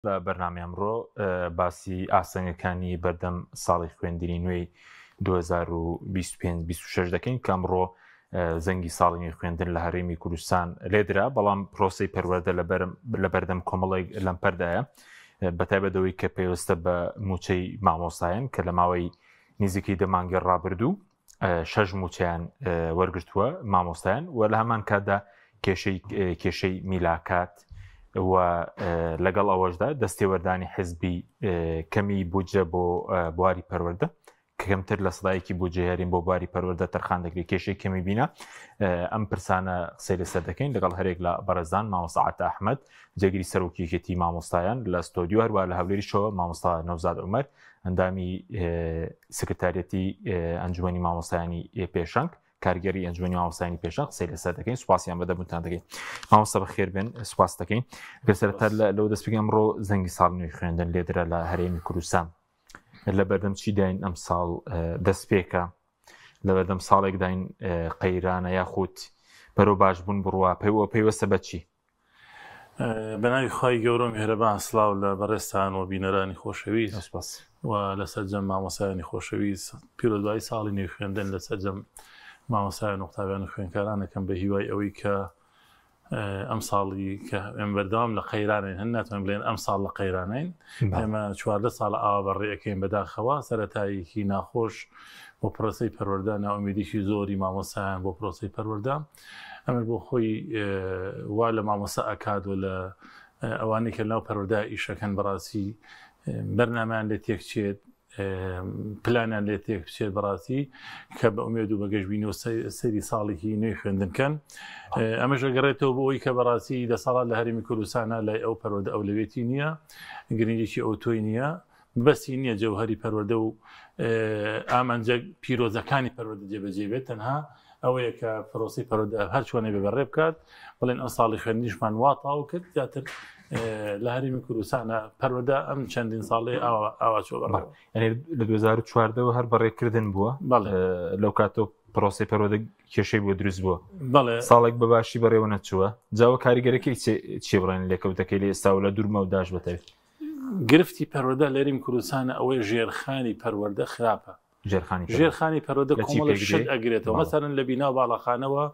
لە بەرنامەی ئەمڕۆ باسی ئاستەنگەکانی بەردەم ساڵی خوێندنی نوێی 2025-26 دەکەین کە ئەمڕۆ زەنگی ساڵی نوێی خوێندن لە هەرێمی کوردستان لێدرا بەڵام پرۆسی پەروەردە لە بەردەم کۆمەڵێک لەمپەردایە بەتایبەتەوەی کە پەیوەستە بە موچەی مامۆستایان کە لە ماوەی نزیکەی دەمانگە ڕابردوو شەش موچەیان وەرگتووە مامۆستایان و لە هەمان کاتدا کێشەی کێشەی میلاکات و لەگەڵ ئەوەشدا دەستێوەردانی حزبی کەمی بودجە بۆ بواری پەروەردە کەمتر لە سەدایەکی بودجەی هەرێم بۆ بواری پەروەردە تەرخان دەکرێت کێشەی کەمی بینا ئەم پرسانە قسەی لەسەر دەکەین لەگەڵ هەرێک لە بەڕێزان مامۆستا عەتا ئەحمەد جێگری سەرۆکی یەکێتی مامۆستایان لە ستۆدیۆ هەروە لە هەولێریشەوە مامۆستا نەوزاد عومەر ئەندامی سکرتاریەتی ئەنجومەنی مامۆستایانی پێشەنگ کارگێڕی ئەنجومەنی مامۆستایانی پێشەنگ قسەی لەسەر دەکەین سوپاسیان بە دەبوونتان دەکەین مامۆستا بەخێر بێن سوپاس دەکەین گەر سەرەتا لەوە دەست بکەین ئەمڕۆ زەنگی ساڵ نوێی خوێندن لێدرا لە هەرێمی کوردستان لە بەردەم چی داین ئەم ساڵ دەستپێکە لە بەردەم ساڵێک داین قەیرانە یاخود بەرەو باشبوون بڕوا پێوە پەیوەستە بە چی؟ بەناوی خوای گەورە و میهرەبان سڵاو لە بەڕێزتان و بینەرانی خۆشەویست سپاس. و لە سەرجەم مامۆستایانی خۆشەویست پیرۆزبایی ساڵی نوێی خوێندن لە سەرجەم مامۆستایان و قوتابیان و خوێندکاران ئەکەم بە هیوای ئەوەی کە ئەم ساڵی کە ئێمە بەردەوام لە قەیرانین هەن ناتوانین بڵێن ئەم ساڵ لە قەیرانین ئێمە 14 ساڵە ئاوا بەڕێ ئەکەین بەداخەوە سەرەتاییکی ناخۆش بۆ پرۆسەی پەروەردە نائومێدیکی زۆری مامۆستایان بۆ پرۆسەی پەروەردە ئەمەش بۆ خۆی وا لە مامۆستا ئەکات و لە ئەوانەی کە لەناو پەروەردە ئیشەکەن بەڕاستی بەرنامیان لێ تێکچێت پلانیان لێ تێک بچێت بەڕاستی کە بە ئومێد و بە گەشبینەوە سەیری ساڵێکی نوێی خوێندن کەن ئەمەش ئەگەڕێتەوە بۆ ئەوی کە بەڕاستی دەسەڵات لە هەرێمی کوردستانە لای ئەو پەروەردە ئەولەوێتی نییە گرنگێکی ئەوتۆی نییە بەسی نییە جەوهری پەروەردە و ئامانجە پیرۆزەکانی پەروەردە جێبەجێ بێت تەنها ئەوەیە کە پرۆسی پەروەردە هەر چۆنێ بێ بەڕێ بکات بڵێن ئەم ساڵی خوێندنیشمان وا تەواو کرد زیاتر لە هەرێمی کوردستانە پەروەردە ئەم چەندین ساڵەی ئاوا ئاوا چووە بەڕێوە. یعنی لە 2014 هەر بەڕێکردن بووە بەڵێ. لەو کاتەوە پرۆسی پەروەردە کێشەی بۆ دروست بووە بەڵێ. ساڵێک بە باشی بەڕێوە نەچووە جاوە کاریگەرەکەی چی بڵێن لێکەوتەکەی لە ئێستا و لە دوورمە و داش بەتەوێت گرفتی پەروەردە لە هەرێمی کوردستانە ئەوەی ژێرخانی پەروەردە خراپە ژێرخانی ژێرخانی پەروەردە کۆمەڵە شت ئەگرێتەوە مەسەرن لە بینا و باڵەخانەوە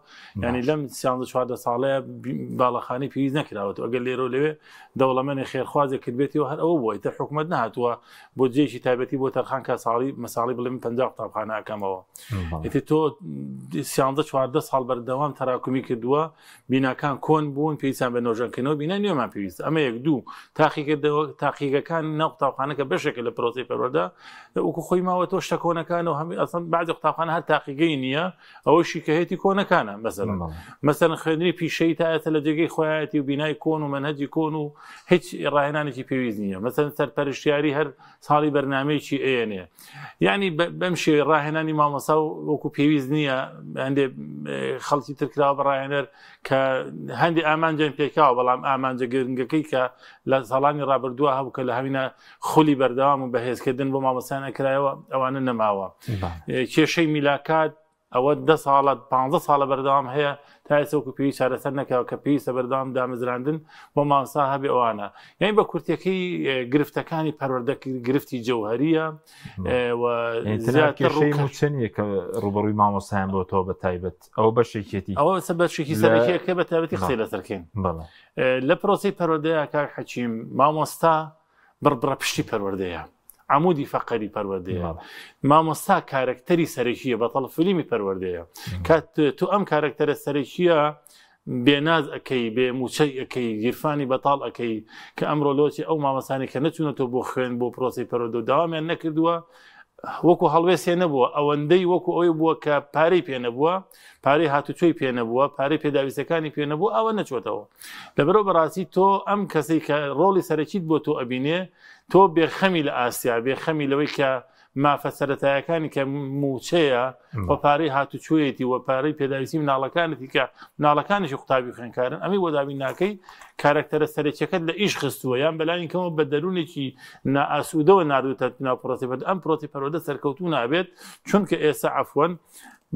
ینی لەم سیانزە چواردە ساڵەیە باڵەخانی پێویست نەکراوەتەوە ئەگەر لێرە و لەوێ دەوڵەمەنی خێرخوازێک کردبێتەوە هەر ئەوە بووە ئیتر حکوومەت نهاتووە بۆ جێکی تایبەتی بۆ تەرخان کە ساڵی مەساڵی بڵێ من 50 قوتابخانە ئەکەمەوە ئیتر تۆ سیانزە چواردە ساڵ بەردەوام تەراکومی کردووە بیناکان کۆن بوون پێویستیان بە نۆژەنکردنەوە بینای نوێمان پێویستە ئەمە یەک دوو تاقیکردەوە تاقیگەکان ناو قوتابخانەکە بەشێکە لە پرۆسەی پەروەردە وەکو خۆی ماوەتەوە شتە کۆنەکان و هەمی ئەسڵەن بعضی قوتابخانە هەر تاقیگەی نییە ئەوەشی کە هێتی کۆنەکانە مەسەلەن مەسەلەن خوێندنی پیشەیی تا ئێستا لە جێگەی خۆیەتی و بینای کۆن و مەنهەجی کۆن و هیچ ڕاهێنانێکی پێویست نییە مەسەلەن سەرپەرشتیاری هەر ساڵی بەرنمەیەکی ئەیەنێ یعنی بەم شێوەی ڕاهێنانی مامۆسا و وەکو پێویست نییە هەندێ خەڵکی ترکراوە بە ڕاهێنەر کە هەندی ئامانجیان پێکاوە بەڵام ئامانجە گرنگەکەی کە لە ساڵانی ڕابردووە هەبوو کە لە هەوینە خولی بەردەوام و بەهێزکردن بۆ مامۆستایان ئەکرایەوە ئەوانە نەماوە کێشەی میلاکات ئەوە دە ساڵە پانزە ساڵە بەردەوام هەیە تا ئێستا وەکو پێویست چارەسەر نەکراوە کە پێویستە بەردەوام دامەزراندن بۆ مامۆستا هەبێ ئەوانە یعنی بە کورتەکەی گرفتەکانی پەروەردە گرفتی جەوهریە و زیاتر موچە نییە کە ڕوبەڕووی مامۆستایان بۆتەوە بە تایبەت ئەوە بەشێکێتی ئەوە سە بەشێکی سەرەکیە کە بە تایبەتی قسەی لەسەرکەین لە پرۆسی پەروەردەیە کاک حەکیم مامۆستا بڕبڕە پشتی پەروەردەیە عمودی فەقەری پەروەردەیە مامۆستا کارەکتەری سەرەکیە بەتەڵ فلیمی پەروەردەیە کات تو ئەم کارەکتەرە سەرەکیە بێناز ئەەکەی بێ موچەی ئەەکەی گیرفانی بەتاڵ ئەەکەی کە ئەمڕۆ لۆچی ئەو مامەسانی کە نەچوونەتەوە بۆ خوێن بۆ پرۆسی پەروەردە و داوامیان نەکردووە وەکو هەڵوێستێ نەبووە ئەوەندەی وەکو ئەوەی بووە کە پارەی پێ نەبووە پارەی هاتوچۆی پێ نەبووە پارەی پێداویستەکانی پێ نەبوو ئەوە نەچۆتەوە لەبەرەوە بەڕاستی تۆ ئەم کەسەی کە ڕۆڵی سەرەکیت بۆ تۆ ئەبینێ تۆ بێخەمی لە ئاسیا بێخەمی لەوەی کە مافە سەتایەکانی کە موچەیە و پارەی هاتوچۆیەتی و پارەی پێداویستی مناڵەکانەتی کە مناڵەکانیشی قوتابی خوێنکارن ئەمی بۆ دابین ناکەی کارەکتەرە سەرەکیەکەت لە ئیش خستووە یان بەلانی کەمەوە بە دەروونێکی نائاسوودەوە ناردوتە ناو پرۆسی پەروەردە ئەم پرۆسی پەروەردە سەرکەوتوو نابێت چونکە ئێستا عەفوەن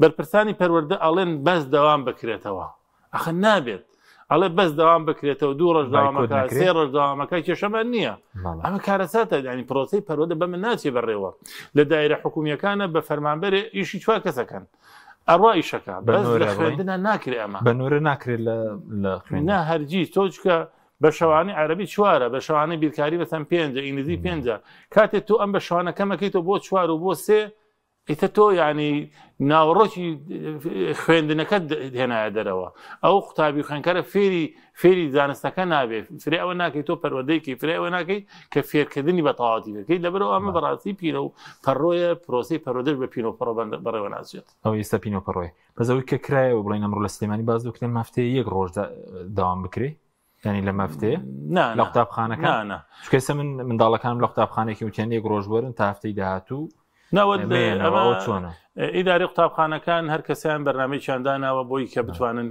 بەرپرسانی پەروەردە ئەڵێن بەس دەوام بکرێتەوە ئەخە نابێت. ئەڵێ بەس دەوام بکرێتەوە دوو ڕۆژ داوامەکە سێ ڕۆژ داوامەکە کێشەمان نییە ئەمە کارەساتە ینی پرۆسی پەروەدە بە من ناچێ بەڕێوە لە دایرە حکومیەکانە بە فەرمانبەرێ ئیشی چوار کەسەکەن ئەڕوا ئیشەکە بەس لە خوێندنە ناکرێ ئەمە بە نۆرە ناکرێت لە خوێندن هەرگیز تۆچکە بە شەوانی عەربی چوارە بە شەوانی بیرکاری بەسەن پێنجە ئینگلیزی پێنجە کاتێک تۆ ئەم بە شوانەکەمەکەی تۆ بۆ چوار و بۆ سێ ئیتر تۆ یانی ناوەڕۆکی خوێندنەکەت هێنایە دەرەوە ئەو قوتابی خوێنکەرە فێری فێری زانستەکە نابێت فرێ ئەوە ناکەی تۆ پەروەردەیەکی فرێ ئەوە ناکەی کە فێرکردنی بە تەواوەتی بکەیت لەبەرەوە ئەمە بەڕاستی پینە و پەڕۆیە پرۆسی پەرۆدەش بە پینە و پەڕۆ بەڕێوە ناچێت ئەو ئێستا پینە و پەڕۆیە بەس ئەوەی کە کرایەوە بڵێن ئەمڕۆ لە سلێمانی باز دەکرێن هەفتەیە یەک ڕۆژ داوام بکرێ ینی لە مەفتێ لە قوتابخانەکە چکە من منداڵەکانم لە قوتابخانێکی وتیان یەک ڕۆژ وەرن تا هەفتەی داهاتوو چۆنە ئیداری قوتابخانەکان هەر کەسیان بەرنمەیان داناوە بۆی کە بتوانن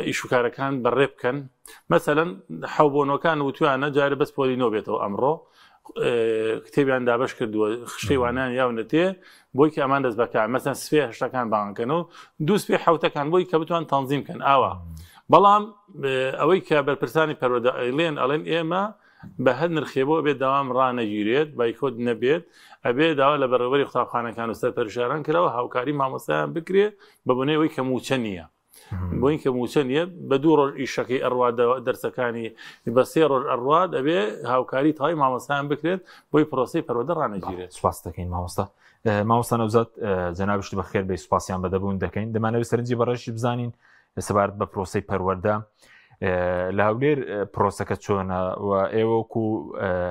ئیشوکارەکان بەڕێ بکەن مەسەەن حەوبۆنەکان وتوانە جارێ بەس پۆلی نۆ بێتەوە ئەمڕۆ کتێبیان دابش کردووە خشتەی وانیان یاونەتێ بۆی کە ئەمان دەست بەکار مەسەن سپێ هەشتەکان بانکەن و دوو سپێ حوتەکان بۆی کە بتوان تەنزیم کەن ئاوا بەڵام ئەوەی کە بەرپرسانی پەروەردە ئەیڵێن ئەڵێن ئێمە بە هەر نرخێ بۆ ئەبێت داوام ڕانەگیرێت بایکۆت نەبێت ئەبێ داوا لە بەڕێوەری قوتابخانەکان و سەرپەرشاران کراوە هاوکاری مامۆستایان بکرێ بە بۆنەی ئەوەی کە مووچە نییە بۆین کە مووچە نییە بە دوو ڕۆژ ئیشەکەی ئەڕوا دەرسەکانی بە سێ ڕۆژ ئەڕوات ئەبێ هاوکاری تای مامۆستایان بکرێت بۆی پرۆسی پەروەردە ڕانەگیرێت سپاس دەکەین مامۆستا مامۆستا نەوزاد جەنابشت بەخێر بێی سپاسیان بەدەبوون دەکەین دەمانەوێت سەرنجی بەڕێزی بزانین سەبارەت بە پرۆسی پەروەردە لە هەولێر پرۆسەکە چۆنە و ئێوەکو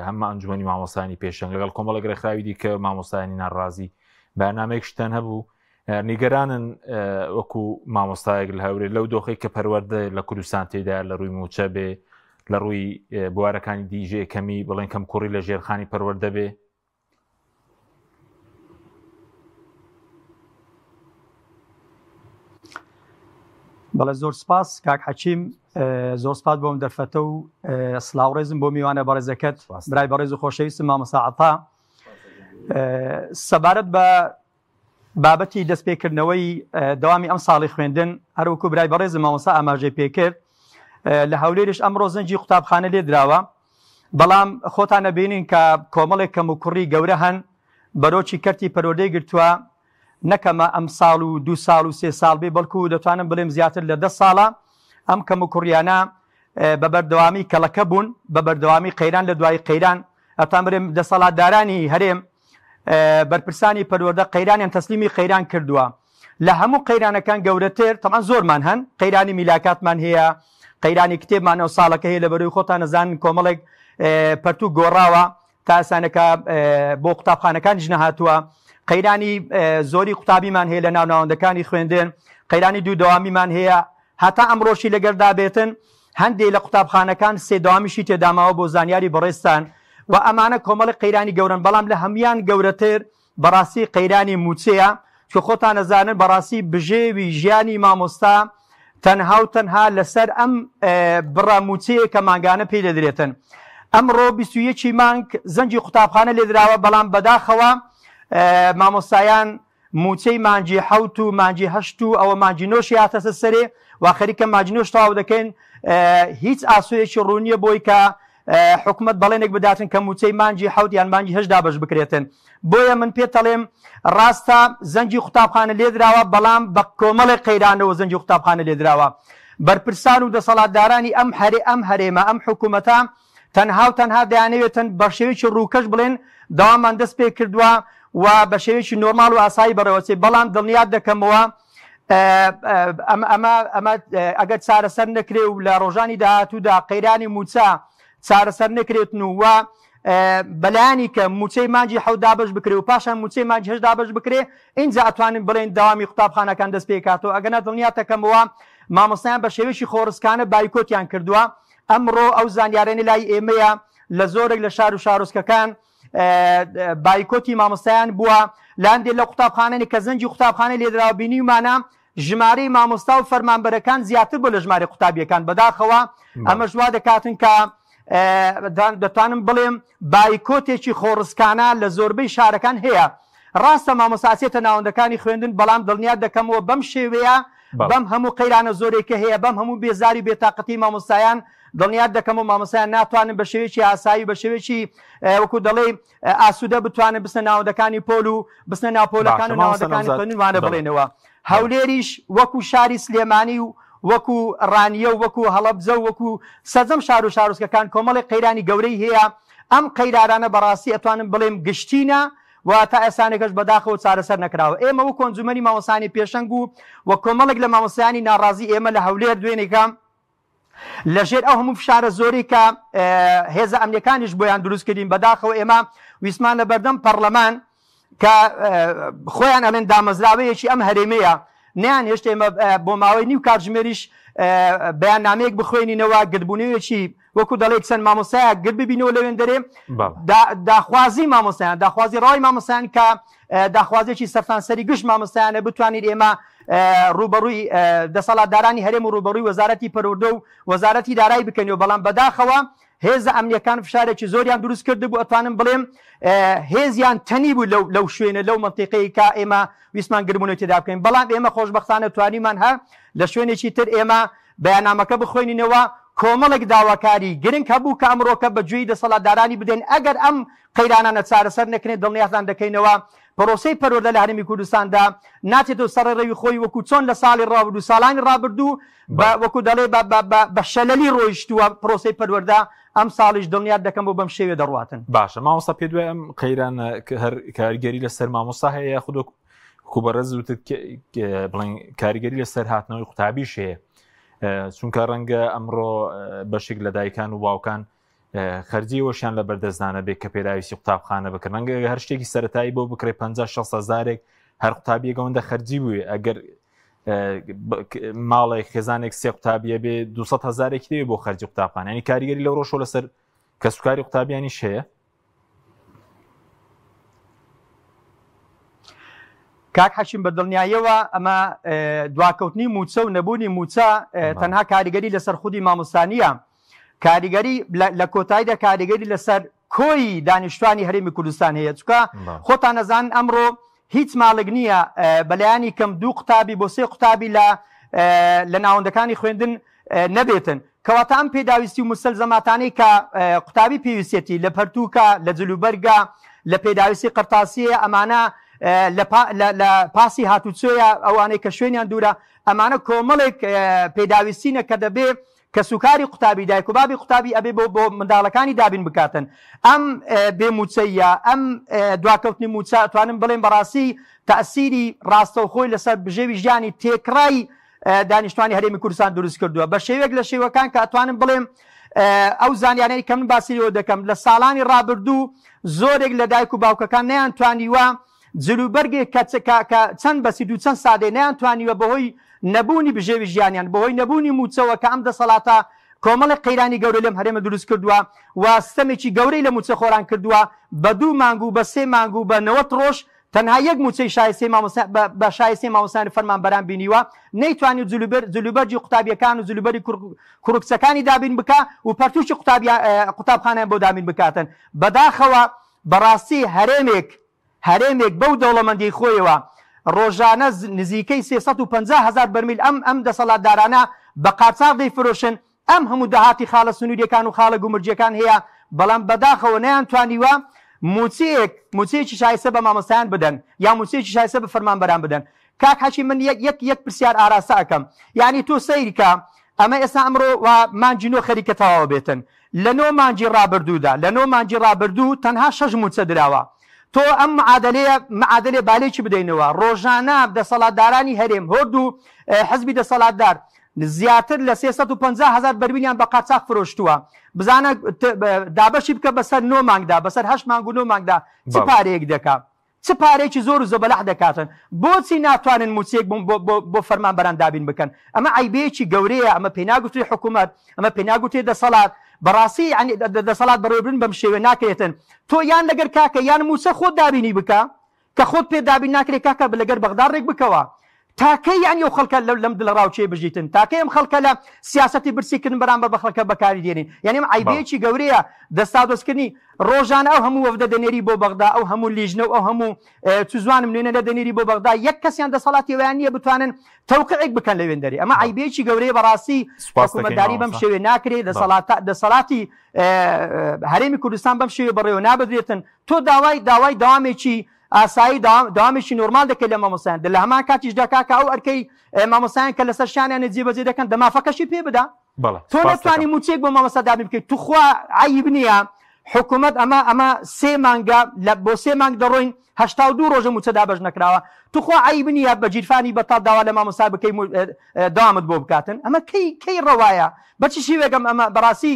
هەمە ئەنجومی مامۆسانی پێشنگ لەگەڵ کۆمەڵێک ڕێکخراوی دیکە مامۆستایانی ناڕازی بەنامەیەک شتان هەبوو نیگەرانن وەکو مامۆستایەک لە هەورێ لەو دۆخی کە پەروەردە لە کوردستان تێدا لە ڕووی موچە بێ لە ڕووی بوارەکانی دیژێ کەمی بڵێن کەم کوڕی لە ژێرخانی پەروەردە بێ بەڵێ زۆر سپاس کاک حەکیم زۆر سپاس بۆم دەرفەتە و سلااو ڕێزم بۆ میوانە بەڕێزەکەت برای بەڕێز و خۆشەویستم مامۆستا عەتا سەبارەت بە بابەتی دەستپێکردنەوەی دەوامی ئەم ساڵی خوێندن هەروەکو برای بەڕێزم مامۆستا ئاماژەی پێکرد لە هەولێرش ئەمڕۆ زەنگی قوتابخانە لێدراوە بەڵام خۆتان نەبینین کە کۆمەڵێک کەم و کوڕی گەورە هەن بەرۆکی کەرتی پەروەردەی گرتووە نەکەمە ئەم ساڵ و دو ساڵ و سێ ساڵ بێ بەڵکو دەتوانم بڵێم زیاتر لە دە ساڵە ئەم کەم و کوڕیانە بە بەردەوامی کەڵەکە بوون بە بەردەوامی قەیران لە دوای قەیران ئەتان برێم دەسەڵاتدارانی هەرێم بەرپرسانی پەروەردە قەیرانیان تەسلیمی قەیران کردووە لە هەموو قەیرانەکان گەورەتر تەمان زۆرمان هەن قەیرانی میلاکاتمان هەیە قەیرانی کتێبمان ئەو ساڵەکە هەیە لە بەروی خۆتان نەزانن کۆمەڵێک پەرتوو گۆڕاوە تا ئەسانەکە بۆ قوتابخانەکانیش نەهاتووە قەیرانی زۆری قوتابیمان هەیە لە ناو ناوەندەکانی خوێندن قەیرانی دوو دەوامیمان هەیە هەتا ئەمڕۆشی لەگەردا بێتن هەندێک لە قوتابخانەکان سێ دەوامیشی تێداماوە بۆ زانیاری بەڕێزتان و ئەمانە کۆمەڵی قەیرانی گەورەن بەڵام لە هەموان گەورەتر بەڕاستی قەیرانی مووچەیە چکە خۆتان ئەزانن بەڕاستی بژێوی ژیانی مامۆستا تەنها و تەنها لەسەر ئەم بڕە مووچەیە کە مانگانە پێی دەدرێتن ئەمڕۆ 21 مانگ زەنگی قوتابخانە لێدراوە بەڵام بەداخەوە مامۆستایان مووچەی مانگی حەوت و مانگی هەشت و ئەوە مانگی نۆشی هاتەسە سەرێ و خەریکە مانگی نۆش تەواو دەکەین هیچ ئاسۆیەکی ڕوونیە بۆی کە حکومەت بەڵێنێک بداتن کە مووچەی مانگی حەوت یان مانگی هەشت دابەش بکرێتن بۆیە من پێتەڵێم ڕاستە زەنگی قوتابخانە لێدراوە بەڵام بە کۆمەڵێک قەیرانەوە زەنگی قوتابخانە لێدراوە بەرپرسان و دەسەڵاتدارانی ئەم هەرێ ئەم هەرێمە ئەم حکوومەتە تەنها و تەنها دەیانەوێتن بە شێوەیەکی ڕووکەش بڵێن دەوامان دەست پێ کردووە و بە شێوەیەکی نۆرماڵ و ئاسایی بەڕێوەچێ بەڵام دڵنیات دەکەمەوە ئەمە ئەمە ئەگەر چارەسەر نەکرێ و لە ڕۆژانی داهاتوودا قەیرانی مووچە چارەسەر نەکرێتن و و بەلایانی کە مووچەی مانگی حەوت دابەش بکرێ و پاشان مووچەی مانگی هەشت دابەش بکرێ ئینجا ئەتوانین بڵێین دەوامی قوتابخانەکان دەست پێکاتەوە ئەگەنا دڵنیاتەکەمەوە مامۆستایان بە شێوەیەکی خۆڕسکانە بایکۆتیان کردووە ئەمڕۆ ئەو زانیارانەی لای ئێمەیە لە زۆرێک لە شار و شارۆچکەکان بایکۆتی مامۆستایان بووە لە هەندێک لە قوتابخانەی کە زەنگی قوتابخانەی لێدراوە بینیومانە ژمارەی مامۆستا و فەرمانبەرەکان زیاتر بوو لە ژمارەی قوتابیەکان بەداخەوە ئەمەش وا دەکاتن کە دەتوانم بڵێم بایکۆتێکی خۆڕسکانە لە زۆربەی شارەکان هەیە ڕاستە مامۆستا ئەچێتە ناوەندەکانی خوێندن بەڵام دڵنیات دەکەمەوە بەم شێوەیە. بەم هەموو قەیرانە زۆرەی کە هەیە، بەم هەموو بێزاری و بێتاقەتی مامۆستایان، دڵنیات دەکەم و مامۆستایان ناتوانن بە شێوەیەکی ئاسایی و بە شێوەیەکی وەکو دەڵێی ئاسوودە بتوانن بچنە ناوەندەکانی پۆل و بچنە ناو پۆلەکان و ناوەندەکانی خوێندن وانە بڵێنەوە. هەولێریش وەکو شاری سلێمانی و وەکو ڕانیە و وەکو هەڵەبجە و وەکو سەرجەم شار و شارۆچکەکان کۆمەڵێک قەیرانی گەورەی هەیە، ئەم قەیرارانە بەڕاستی ئەتوانم بڵێم گشتینە و تا ئێستانێکەش بەداخەوە چارەسەر نەکراوە. ئێمە وەکو ئەنجومەنی مامۆستایانی پێشەنگ و و کۆمەڵێک لە مامۆستایانی ناڕازی ئێمە لە هەولێر دوێنێکە لە ژێر ئەو هەموو فشارە زۆرەی کە هێزە ئەمنیەکانیش بۆیان دروست کردین، بەداخەوە ئێمە ویستمان لە بەردەم پەڕلەمان کە خۆیان ئەڵێن دامەزراوەیەکی ئەم هەرێمەیە، نەیان هێشت ئێمە بۆ ماوەی نیو کاتژمێریش بەیاننامەیەک بخوێنینەوە، گردبوونەوەیەکی وەکو دەڵێی چەند مامۆستایەک گرد ببینەوە لەوێندەرێ داخوازی مامۆستایان داخوازی ڕەوای مامۆستایان کە داخوازێکی سەرتانسەری گشت مامۆستایانە بتوانین ئێمە ڕوبەڕووی دەسەڵاتدارانی هەرێم و ڕوبەڕووی وەزارەتی پەروەردە و وەزارەتی دارایی بکەنەوە بەڵام بەداخەوە هێزە ئەمنیەکان فشارێکی زۆریان دروست کردبوو ئەتوانم بڵێم هێزیان تەنی بوو لەو لەو شوێنە لەو منتیقەیە کە ئێمە ویستمان گربوونەوەی تێدا بکەین بەڵام ئێمە خۆشبەختانە توانیمان هە لە شوێنێکی تر ئێمە بەیاننامەکە بخوێنینەوە، کۆمەڵێک داواکاری گرنگ هەبوو کە ئەمڕۆکە بە گوێی دەسەڵاتدارانی بدەین، ئەگەر ئەم قەیرانانە چارەسەر نەکرێن دڵنیاتان دەکەینەوە پرۆسەی پەروەردە لە هەرێمی کوردستاندا ناچێتەوە سەر ڕێڕەوی خۆی وەکو چۆن لە ساڵی ڕابردوو ساڵانی ڕابردوو بە وەکو دەڵێ بە بە بە بە شەلەلی ڕۆیشتووە پرۆسەی پەروەردە ئەمساڵیش دڵنیات دەکەم بۆ بەم شێوێ دەڕواتن. باشە مامۆستا پێت وایە ئەم قەیرانە هەر کاریگەری لەسەر مامۆستا هەیە یاخود وەک وەکو بەڕێز وتت بڵێن کاریگەری لەسەر هاتنەوەی قوتابیش هەیە چونکە ڕەنگە ئەمڕۆ بەشێک لە دایکان و باوکان خەرجی وەشیان لە بەردەستدانە بێت کە پێداویستی قوتابخانە بکرن ڕەنگە هەر شتێکی سەتایی بۆ بکرێ 50 6 هزارێک هەر قوتابیەک ئەوەندە خەرجی بووێ ئەگەر ماڵێک خێزانێک سێ قوتابیە بێ 200 هزارێکی دەوێ بۆ خەرجی قوتابخانە ینی کاریگەری لەو ڕۆژۆ لەسەر کەسوکاری قوتابیانیش هەیە کاک حەکیم بە دڵنیاییەوە ئەمە دواکەوتنی مووچە و نەبوونی مووچە تەنها کاریگەری لەسەر خودی مامۆستا نییە کاریگەری لە کۆتاییدا کاریگەری لەسەر کۆی دانیشتوانی هەرێمی کوردستان هەیە چکە خۆتان نەزان ئەمڕۆ هیچ ماڵێک نییە بەلایانی کەم دوو قوتابی بۆ سێ قوتابی لە لە ناوەندەکانی خوێندن نەبێتن کەواتە ئەم پێداویستی و مستەلزەماتانەی کە قوتابی پێویستیەتی لە پەرتووکە، لە جلوبەرگە، لە پێداویستی قەرتاسیەیە، ئەمانە لە پاسی هاتوچۆیە، ئەوانەی کە شوێنیان دوورە، ئەمانە کۆمەڵێک پێداویستینە کە دەبێ کەسوکاری قوتابی، دایک و بابی قوتابی ئەبێ بۆ بۆ منداڵەکانی دابین بکاتن. ئەم بێ مووچەییە، ئەم دواکەوتنی مووچە ئەتوانم بڵێم بەڕاستی تەئسیری ڕاستەوخۆی لەسەر بژێوی ژیانی تێکڕای دانیشتوانی هەرێمی کوردستان دروست کردووە بە شێوەیەک لە شێوەکان کە ئەتوانم بڵێم ئەو زانیارانەی کە من باسی لێوە دەکەم لە ساڵانی ڕابردوو زۆرێک لە دایک و باوکەکان نەیانتوانیوە جلوبەرگێک کە چەند بەسیت و چەند سادەیە نەیانتوانیوە بەهۆی نەبوونی بژێوی ژیانیان بەهۆی نەبوونی مووچەوە کە ئەم دەسەڵاتە کۆمەڵێک قەیرانی گەورەی لەم هەرێمە دروست کردووە و ستەمێکی گەورەی لە مووچەخۆران کردووە بە دوو مانگ و بە سێ مانگ و بە 90 ڕۆژ تەنها یەک مووچەی شایستەی مامۆستا بە شایستەی مامۆستایان و فەرمانبەران بینیوە، نەیتوانی جلوبەر جلوبەرگی قوتابیەکان و جلوبەری کوڕ کوڕ و کچەکانی دابین بکا و پەرتوکی قوتابیا قوتابخانەیان بۆ دابین بکاتن. بەداخەوە بەڕاستی هەرێمێک هەرێمێک بەو دەوڵەمەندیەی خۆیەوە ڕۆژانە نزیکەی 350 هەزار بەرمیل ئەم ئەم دەسەڵاتدارانە بە قاچاغ دەیفرۆشن، ئەم هەموو داهاتی خاڵە سنووریەکان و خاڵە گومرگیەکان هەیە، بەڵام بەداخەوە نەیانتوانیوە مووچەیەک مووچەیەکی شایستە بە مامۆستایان بدەن یا مووچەیەکی شایستە بە فەرمانبەران بدەن. کاک حەکیم من یەک یەک یەک پرسیار ئاراستە ئەکەم یانی تۆ سەیرکە ئەمە ئێستا ئەمڕۆ وا مانگی نۆ خەریکە تەواو بێتن لە نۆ مانگی ڕابردوودا لە نۆ مانگی ڕابردوو تەنها شەش مووچە دراوە تۆ ئەم معادەلەیە معادەلێ بالێکی بدەینەوە ڕۆژانە دەسەڵاتدارانی هەرێم هۆردوو حزبی دەسەڵاتدار زیاتر لە 350 هەزار بەرمیلیان بە قاچاخ فرۆشتووە. بزانە دابەشی بکە بەسەر نۆ مانگدا، بەسەر هەشت مانگ و نۆ مانگدا چ پارەیەک دەکا؟ چ پارەیەکی زۆر و زەبەلاح دەکاتن؟ بۆچی ناتوانن مووچەیەک بۆ فەرمانبەران دابین بکەن؟ ئەمە عەیبەیەکی گەورەیە، ئەمە پێی ناگوترێ حکوومەت، ئەمە پێی ناگوترێ دەسەڵات. بەڕاستی یانی دەسەڵات بەڕێوەبردن بەم شێوەیە ناکرێتن. تۆ یان لەگەر کاکە یان مووچە خۆت دابینی بکە، کە خۆت پێ دابین ناکرێ کاکە لەگەر بەغدا ڕێک بکەوە. تاکەی یعنی ئەو خەڵکە لەم دڵەڕاوکێ بژیتن؟ تاکەی ئەم خەڵکە لە سیاسەتی برسیکردن بەرامبەر بە خەڵکە بەکاری دێنین؟ یعنی ئەم عەیبەیەکی گەورەیە دەستاودەستکردنی ڕۆژانە ئەو هەموو وەفدە دەنێری بۆ بەغدا، ئەو هەموو لیژنە و ئەو هەموو چزوانم نوێنەرە دەنێری بۆ بەغدا، یەک کەسیان دەسەڵاتی ئەویان نییە بتوانن تەوقیعێک بکەن لەوێندەرێ. ئەمە عەیبەیەکی گەورەیە بەڕاستی. حکوومەتداری بەم شێوەیە ناکرێ، دەسەڵاتی هەرێمی کوردستان بەم شێوەیە بەڕێوە نابدرێتن. تۆ داوای داوای دەوامێکی ئاسایی دەوامێکی نۆرمال دەکەی لە مامۆستایان، لە هەمان کاتیشدا کاکە ئەو ئەرکەی مامۆستایان کە لەسەر شانیانە جێبەجێ دەکەن دە مافەکەشی پێ بدە. تۆ نەتوانی مووچەیەک بۆ مامۆستا دابین بکەیت، توخوا عەیب نییە حکوومەت ئەمە ئەمە سێ مانگە لە بۆ سێ مانگ دەڕۆین 82 ڕۆژە مووچە دابەش نەکراوە، توخوا عەیب نییە بە گیرفانی بەتاڵ داوا لە مامۆستا بکەی دەوامت بۆ بکاتن؟ ئەمە کەی کەی ڕەوایە؟ بە چ شێوەیەک ئەم ئەمە بەڕاستی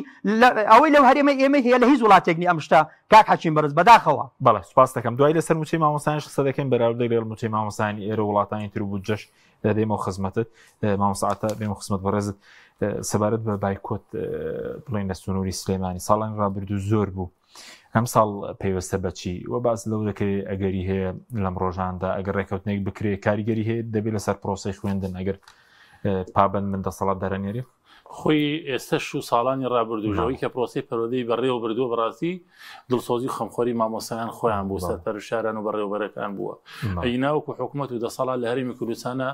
ئەوەی لەو هەرێمەی ئێمەی هەیە لە هیچ وڵاتێک نییە ئەم شتە کاک حەکیم بەڕێز، بەداخەوە. بەڵێ سوپاس دەکەم. دوایی لەسەر مووچەی مامۆستایانش قسە دەکەین بەراورد لەگەڵ مووچەی مامۆستایانی ئێرە و وڵاتانی تر و بودجەش دێمەوە خزمەتت مامۆستا عەتا، بێمە خزمەت بەڕێزت سەبارەت بە بایکۆت بڵێن لە سنووری سلێمانی ساڵانی ڕابردوو زۆر بوو ئەم ساڵ پەیوەستە بەچی و باس لەو دەکرێت ئەگەری هەیە لەم ڕۆژاندا ئەگەر ڕێککەوتنێک بکرێت کاریگەری هەیە دەبێت لەسەر پرۆسی خوێندن ئەگەر پابند من دەسەڵات دەرەنێری خۆی ئێستەش و ساڵانی ڕابردووش ئەوەی کە پرۆسەی پەروەردەی بەڕێوە بردووە بەڕاستی دڵسۆزی و خەمخۆری مامۆستایان خۆیان بوو سەرپەرشتیاران و بەڕێوەبەرەکان بووە ئەینا وەکو حکوومەت و دەسەڵات لە هەرێمی کوردستانە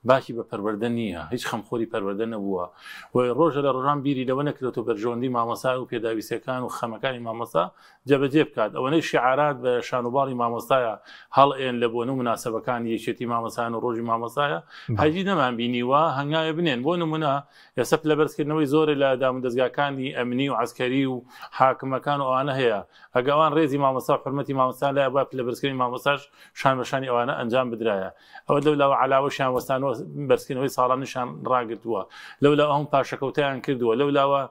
باکی بە پەروەردە نییە هیچ خەمخۆری پەروەردە نەبووە و ڕۆژە لە ڕۆژان بیری لەوە نەکرێتەوە بەرژەوەندی مامۆستا و پێداویستیەکان و خەمەکانی مامۆستا جێبەجێ بکات، ئەوەنەی شیعارات بە شانوباڵی مامۆستایە هەڵئێن لە بۆنە و موناسەبەکانی یەکێتی مامۆستایان و ڕۆژی مامۆستایە هەرگیز نەمان بینیوە هەنگاوێ بنێن، بۆ نمونە ئێستا پلەبەرزکردنەوەی زۆرێ لە دامودەزگاکانی ئەمنی و عەسکەری و حاکمەکان و ئەوانە هەیە، ئەگە ئەوان ڕێزی مامۆستا و حورمەتی مامۆستایان لایە بوایە پلەبەرزکردنی مامۆستاش شان بە شانی ئەوانە ئەنجام بدرایە. ئەوە لەولاوە عەلاوەشیان وەستانەوە بەرزکردنەوەی ساڵانیشیان ڕاگرتووە، لەولاوە هەموو پاشەکەوتەیان کردووە، لەولاوە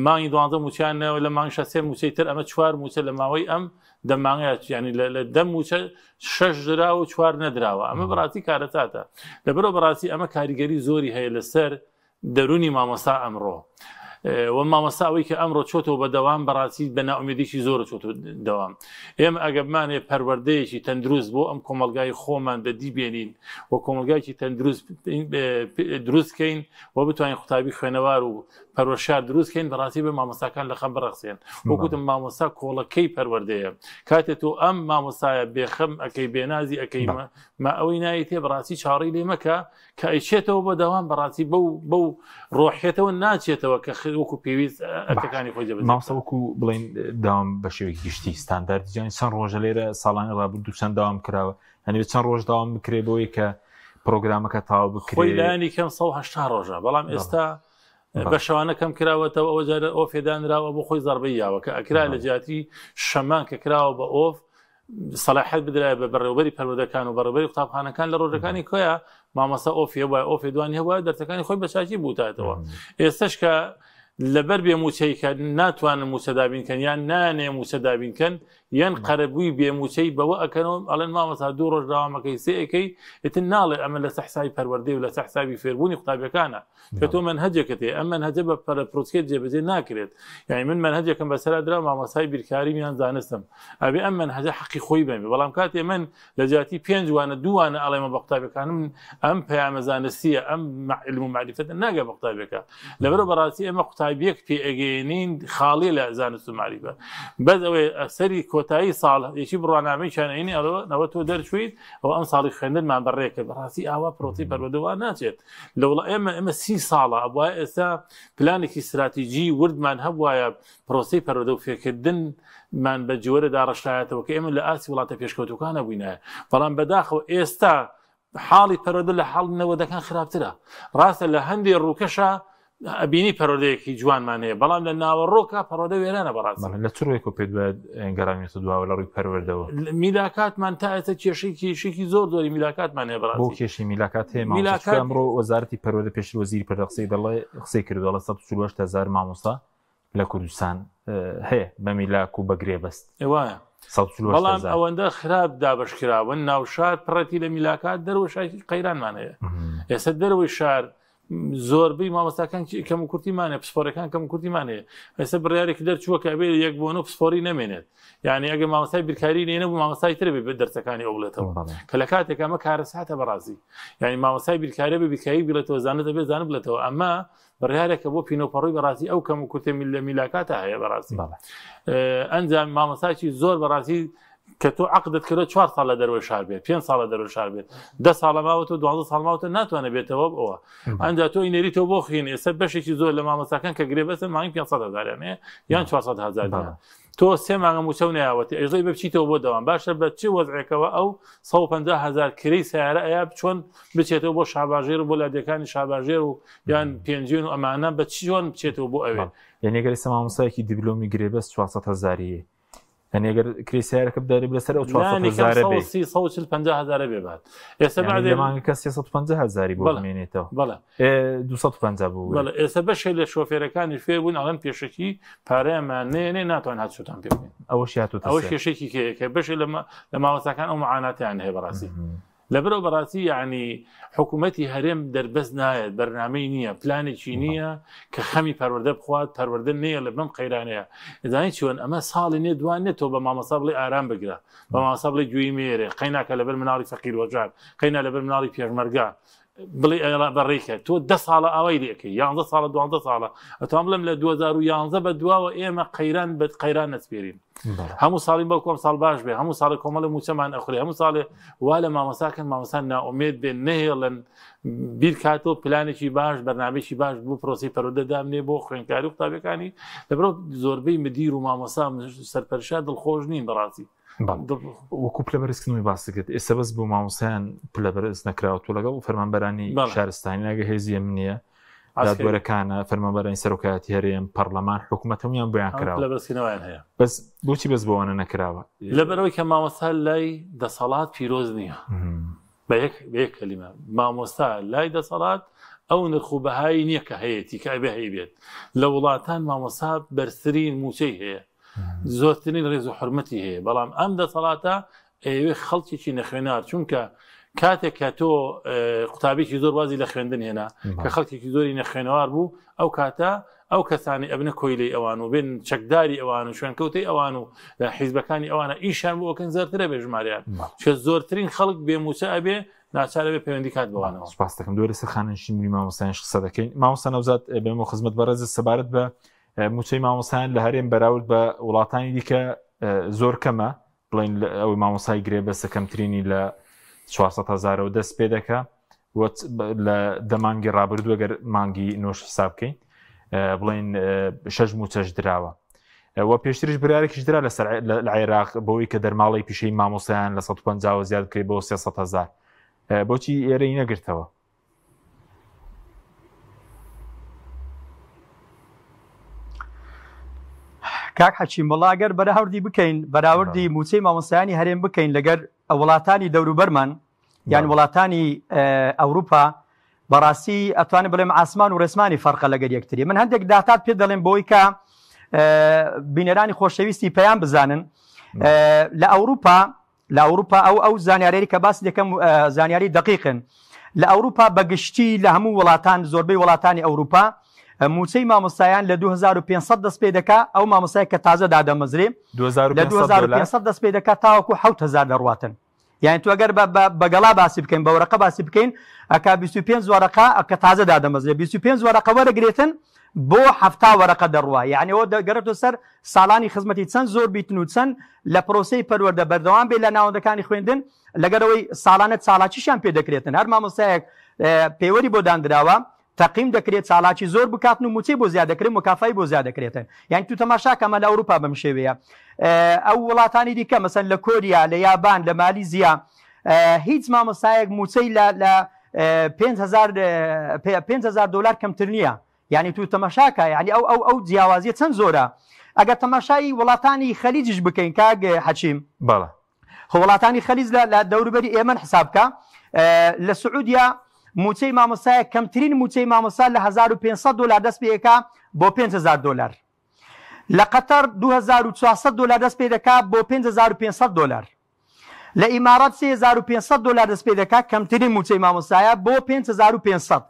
مانگی دوانزە مووچەیان نایەوە لە مانگی شەش سێ مووچەی تر ئەمە چوار مووچە لە ماوەی ئەم دە مانگەیە یعنی لە دە مووچە شەش دراوە و چوار نەدراوە ئەمە بەڕاستی کارەساتە لەبەرەوە بەڕاستی ئەمە کاریگەری زۆری هەیە لەسەر دەرونی مامۆستا ئەمڕۆ و مامۆستا ئەوەی کە ئەمڕۆ چۆتەوە بە دەوام بەڕاستی بە نائومێدیی زۆر چۆتەوە دەوام ئێمە ئەگە بمانێ پەروەردەیەکی تەندروست بۆ ئەم کۆمەلگای خۆمان بەدی بێنین و کۆمەلگایکی تەندروست دروستکەین و بتوانین قوتابی خوێنەوار و پەروەشار دروست کەین بەڕاستی بە مامۆستاکان لە خەم بڕەخسێن وەکوتم مامۆستا کۆڵەکەی پەروەردەیە کاتێ تۆ ئەم مامۆستایە بێخەم ئەەکەی بێنازی ئەەکەی ما ئەوەی نایتێ بەڕاستی چاڕی لێ مەکە کە ئەیچێتەوە بۆ داوام بەڕاستی بەو بەو ڕۆحێتەوە ناچێتەوە کە وەکو پێویست ئەرکەکانی خۆی جێبەجێ مامۆستا وەکو بڵێن داوام بە شێوەیەکی گشتی ستاندارد جیانی چەند ڕۆژە لێرە ساڵانی ڕابردوو چەند داوام کراوە هەنێ چەند ڕۆژ داوام بکرێ بۆی کە پرۆگرامەکە تاو بکرێ خۆی لایەنی کەم 180 ڕۆژە بەڵام ئێستا بە شەوانە کەم کراوەتەوە ئەوە جارە ئۆفێ دانراوە بۆ خۆی زەربەی یاوە کە ئەکرا لە جیاتی شەمان کە کراوە بە ئۆف سەلاحەت بدرایە بە بەڕێوبەری پەروەردەکان و بەڕێوبەری قوتابخانەکان لە ڕۆژەکانی کۆیە مامۆستا ئۆفی هەبوایە ئۆفێ دوانی هەبوایە دەرسەکانی خۆی بە چاکی بوتاتەوە ئێستش کە لەبەر بێ موچەی کە ناتوانن موچە دابین کەن یان نانێ موچە دابین کەن یان قەرەبووی بێ موچەی بەوە ئەکەنەوە ئەڵێن مامۆستا دوو ڕۆژ داوامەکەی سێ ئەکەی ئیتر ناڵێ ئەمە لەسەر حسابی پەروەردەی و لەسەر حسابی فێربوونی قوتابیەکانە کە تۆ مەنهەجێکت هەیە ئەم مەنهەجە بە پەرەپرۆچکێت جێبەجێ ناکرێت یعنی من مەنهەجێکم بەسەرا درا مامۆستای بیرکاریم یان زانستم ئەبێ ئەم مەنهەجە حەقی خۆی بەمێ بەڵام کاتێ من لە جیاتی پێنج وانە دوو وانە ئەڵێمە بە قوتابیەکانم ئەم پەیامە زانستیە ئەم علم و معریفەتە ناگە بە قوتابیەکە لەبەرەوە بەڕاستی ئێمە قوتابیەک پێ ئەگەیەنین خاڵیە لە زانست و معریفە بەس ئەوەی ئەسەری کۆتایی ساڵ یەکی بڕوانامەیەکیان ئەینی ئەڵێ تۆ دەرچوویت ئەو ئەم ساڵی خوێندنمان بەڕێ کرد بەڕاستی ئاوا پرۆسی پەروەردە وا ناچێت لەوڵا ئێمە ئێمە سی ساڵە ئەبوایە ئێستا پلانێکی ستراتیجی وردمان هەبوایە پرۆسەی پەروەردە و فێرکردنمان بە جۆرە داڕشتایەتەوە کە ئێمە لە ئاستی وڵاتە پێشکەوتوەکانە بووینایە بەڵام بەداخەوە ئێستا حاڵی پەروەردە لە حاڵ نەوەدەکان خراپترە ڕاستە لە هەندێ ڕووکەشە ئەبینی پەرۆدەیەکی جوانمان هەیە بەڵام لە ناوەڕۆکە پەرۆدە وێرانە بەڕاست لە چ ڕوویەکەوە پێت وایە گەڕاوینەتە دواوە لە ڕووی پەروەردەوە میلاکاتمان تا ئێستا کێشەی کێشێکی زۆر زۆری میلاکاتمان هەیە بەڕاستی بۆ کێشەی میلاکات هەیە میلاکات ئەمڕۆ وەزارەتی پەروەردە پێشتر وەزیری پەروەردە قسەی دەڵێ قسەی کردووە دەڵێ 148 هەزار مامۆستا لە کوردستان هەیە بە میلاک و بە گرێبەست وایە بەڵام ئەوەندە خراپ دابشکراون ناوشار پڕەتی لە میلاکات دەرەوە شارێکی قەیرانمان هەیە ئێستا دەرەوەی شار زۆربەی مامۆستاکان کەم و کورتیمان هەیە پسپۆرەکان کەم و کورتیمان هەیە ئێستا بڕیارێکی دەرچووە کە ئەبێ یەک بۆ نۆ پسپۆری نەمێنێت یعنی ئەگەر مامۆستای بیرکاری لێ نەبوو مامۆستای تر بێ دەرسەکانی ئەو بڵێتەوە کە لە کاتێک ئەمە کارەساتە بەڕازی یعنی مامۆستای بیرکاری بێ بیرکاری بڵێتەوە زانست دەبێ زانست بڵێتەوە ئەمە بڕیارێکە بۆ پینۆپەڕی بەڕاستی ئەو کەم و کورتە لە میلاکاتە هەیە بەڕاستی ئەنجام مامۆستاکی زۆر بەڕاستی کە تۆ عقدت کردو چوار ساڵ لە دەروەی شار بێت پێ ساڵ لە دەروەی شار بێت دە ساڵە ماوەتەوە دوازدە ساڵ ماوەتە ناتوانێت بێتەوە ئەوە ئەنجا تۆ ئینێریتەوە بۆ خوێن ئێستا بەشێکی زۆر لە مامۆستاکان کە گرێبەستن مانگی 500 هەزاریان هەیە یان 400 هەزار تۆ سێ مانگە مووچە و نایاوەتی ئەیڵێی بە بچیتەوە بۆ دەوام باشە بە چ وەزعێکەوە ئەو 150 هەزار کرێی سیارە ئەیا چۆن بچێتەوە بۆ شاباژێر و بۆ لادێکانی شاباژێر و یان پێنجوێن و ئەمانە بە چۆن بچێتەوە بۆ ئەوێ یعنی گەر ئێستا مامۆستایەکی دیبلۆمی گرێبەست 400 هەزاری یعنی ئەگەر کرێی سیارەکە بداری لەسەر ئەو 400 هەزارە بێ 140 50 هەزارە بێ بات ئێستا بعد مانگەکە 350 هەزاری بۆ بمێنێتەوە بەڵێ 250 بوو بەڵێ ئێستا بەشێ لە شۆفێرەکانی فێر بوون ئەڵێن پێشەکی پارەیانمان نێنێ ناتوان هاتوچۆتان پێ بکەین ئەوەش هاتووتە ئەوە کێشێکی کەیە کە بەشێ لە مامۆستاکان ئەو معاناتیان هەیە بەڕاستی لەبەرئەوە بەڕاستی یەعنی حکوومەتی هەرێم دەربەست نایەت، بەرنامەی نییە، پلانێکی نییە کە خەمی پەروەردە بخوات، پەروەردە نەیەڵێ بەم قەیرانەیە. دەزانی چۆن ئەمە ساڵی نییە دوان نییە تۆ بە مامۆستا بڵێ ئارام بگرە، بە مامۆستا بڵێ گوێی مێرێ، قەیناکە لەبەر مناڵی فەقیر وەجار، قەینا لەبەر مناڵی پێشمەرگە، بڵێ ئەڵا بەڕێکە تۆ دە ساڵە ئاوای لێکەی یانزە ساڵە دوانزە ساڵە ئەتوان بڵێم لە 2011 بە دواوە ئێمە قەیران بە قەیران نەسپێرین هەموو ساڵی بەڵکو ئەم ساڵ باش بێ هەموو ساڵی کۆمەڵی موچەمان ئەخورێ هەموو ساڵێ وا لە مامۆساکەن مامۆسا نائومێد بێن نەهێڵن بیرکاتەوە پلانێکی باش بەرنمێکی باش بۆ پرۆسی پەرودە دامنێ بۆ خوێنکاری و قوتابیەکانی لەبەر زۆربەی مدیر و مامۆسا سەرپەرشا دڵخۆش نین بەڕاستی وەکو پلە بەرزکردنەوەی باسی کرد ئێستا بەس بۆ مامۆستایان پلە بەرز نەکراوە تۆ لەگەڵ فەرمانبەرانی شارستانی ناگە هێزی ئەم نییە دادوەرەکانە فەرمانبەرانی سەرۆکایەتی هەرێم پەرلەمان حکوومەت هەمویان بۆیان کراوە لە بەرزکردنەوەیان هەیە بەس بۆچی بەس بۆوانە نەکراوە لەبەرەوەی کە مامۆستا لای دەسەڵات پیرۆز نییە بە یەک بە یەک کەلیمە مامۆستا لای دەسەڵات ئەو نرخ و بەهایی نییە کە هەیەتی کە ئەبێ هەیبێت لە وڵاتان مامۆستا بەرزترین موچەی هەیە زۆرترین ڕێز و حرمەتی هەیە بەڵام ئەم دەسەڵاتە ئەیەوێ خەڵکێکی نەخوێنار چونکە کاتێک کە تۆ قوتابێکی زۆر وازی لە خوێندن هێنا کە خەڵکێکی زۆری نەخوێنەوار بوو ئەو کاتە ئەو کەسانی ئەبنە کۆیلەی ئەوان و بێن چەکداری ئەوان و شوێنکەوتەی ئەوان و لە حیزبەکانی ئەوانە ئیشان بۆ ئەکەن زۆرترە بێ ژماریان چ زۆرترین خەڵک بێ موچە ئەبێ ناچارە بێ پەیوەندی کات بەوانەوە. سپاس دەکەم دوێ لەسەر خانەنشینبوونی مامۆستایانش قسە دەکەین مامۆستا نەوزاد بێمەوە خزمەت بەڕێزت سەبارەت بە موچەی مامۆستایان لە هەرێم بەراورد بە وڵاتانی دیکە زۆر کەمە بڵین ئەوەی مامۆسای گرێبەستە کەمترینی لە 400 هەزارەوە دەست پێ دەکا لە دە مانگی ڕابردوو گەر مانگی نۆش حساب بکەین بڵین شەش موچەش دراوە و پێشتریش برارێکیش درا لەسەر لە عێراق بۆی کە دەرماڵی پیشەی مامۆسایان لە 150 زیاد بکرێت بۆ 300 هزار بۆچی ئێرەی نەگرتەوە کاک حەکیم وەڵا گەر بەراوردی بکەین بەراوردی موچەی مامۆستایانی هەرێم بکەین لەگەر وڵاتانی دەوروبەرمان یان وڵاتانی ئەوروپا بەڕاستی ئەتوانم بڵێم ئاسمان و ڕێسمانی فەرقە لەگەر یەکتری من هەندێک داتات پێ دەڵێم بۆی کە بینەرانی خۆشەویستی پەیام بزانن لە ئەوروپا لە ئەوروپا ئەو ئەو زانیاریی کە باسی دەکەم زانیاری دقیقن لە ئەوروپا بە گشتی لە هەموو وڵاتان زۆربەی وڵاتانی ئەوروپا موچەی مامۆستایان لە 2500 دەست پێ دەکا ئەو مامۆستای کە تازە دادەمەزرێ لە 2500 دەست پێ دەکا تاوەکو 7000 دەڕواتن یعنی تو ئەگەر بە گەڵا باسی بکەین بە وەرەقە باسی بکەین ئەکا 25 وەرەقە کە تازە دادەمەزرێ 25 وەرەقە وەرەگرێتن بۆ 70 وەرەقە دەڕوا یعنی ئەوە دەگەڕێتەوە سەر ساڵانی خزمەتی چەند زۆر بیتن و چەند لە پرۆسەی پەروەردە بەردەوام بێت لە ناوەندەکانی خوێندن لەگەرەوەی ساڵانە چالاکیشیان پێ دەکرێتن هەر مامۆستایەک پێوەری بۆ داندراوە تەقیم دەکرێت چالاکی زۆر بکاتن و موچەی بۆ زیاد دەکرێت مکافای بۆ زیاد دەکرێتن یعنی تو تەماشا کەمە لە ئەوروپا بەم شێوەیە ئەو وڵاتانی دیکە مەسەن لە کۆریا لە یابان لە مالیزیا هیچ مامۆستایەک موچەی لە لە 5000 دلار کەمتر نییە یعنی تو تەماشاکە یعنی ئەو ئەو ئەو جیاوازیە چەند زۆرە ئەگەر تەماشای وڵاتانی خەلیجیش بکەین کاک حەکیم بەڵێ خۆ وڵاتانی خەلیج لە لە دەوروبەری ئێمەن حساب بکە لە سعودیا موچەی مامۆستایە کەمترین موچەی مامۆستا لە 1500 دلار دەست پێکا بۆ 5000 دلار لە قەتەر 2400 دلار دەست پێ دەکا بۆ 5500 دلار لە ئیمارات 3500 دلار دەست پێ دەکا کەمترین موچەی مامۆستایە بۆ 5500.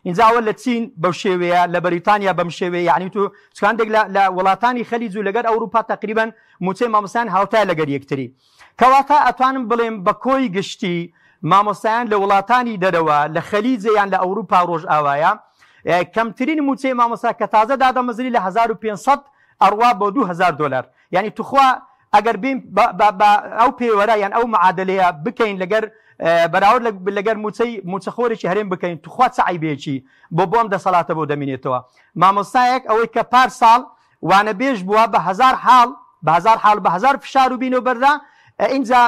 ئینجا ئەوە لە چین بەو شێوەیە، لە بەریتانیا بەم شێوەیە، یانی تۆ چکاندێک لە لە وڵاتانی خەلیج و لەگەر ئەوروپا تەقریبەن مووچەی مامۆستایان هاوتایە لەگەر یەکتری. کەواتە ئەتوانم بڵێم بە کۆی گشتی مامۆستایان لە وڵاتانی دەرەوە لە خەلیجە یان لە ئەوروپا و ڕۆژئاوایە کەمترین مووچەی مامۆستا کە تازە دادەمەزری لە 1500 ئەڕوا بۆ 2000 دۆلار. یانی توخوا ئەگەر بێین بە ئەو پێوەرە یان ئەو معادلەیە بکەین لەگەر بەراورد لەگەر مووچەی مووچەخۆرێکی هەرێم بکەین توخوا چ عەیبێکی بۆ بۆ ئەم دەسەڵاتە بۆ دەمینێتەوە مامۆستایەک ئەوەی کە پار ساڵ وانەبێژ بووە بە هەزار حاڵ بە هەزار حاڵ بە هەزار فشار و بینەوە بەردا ئینجا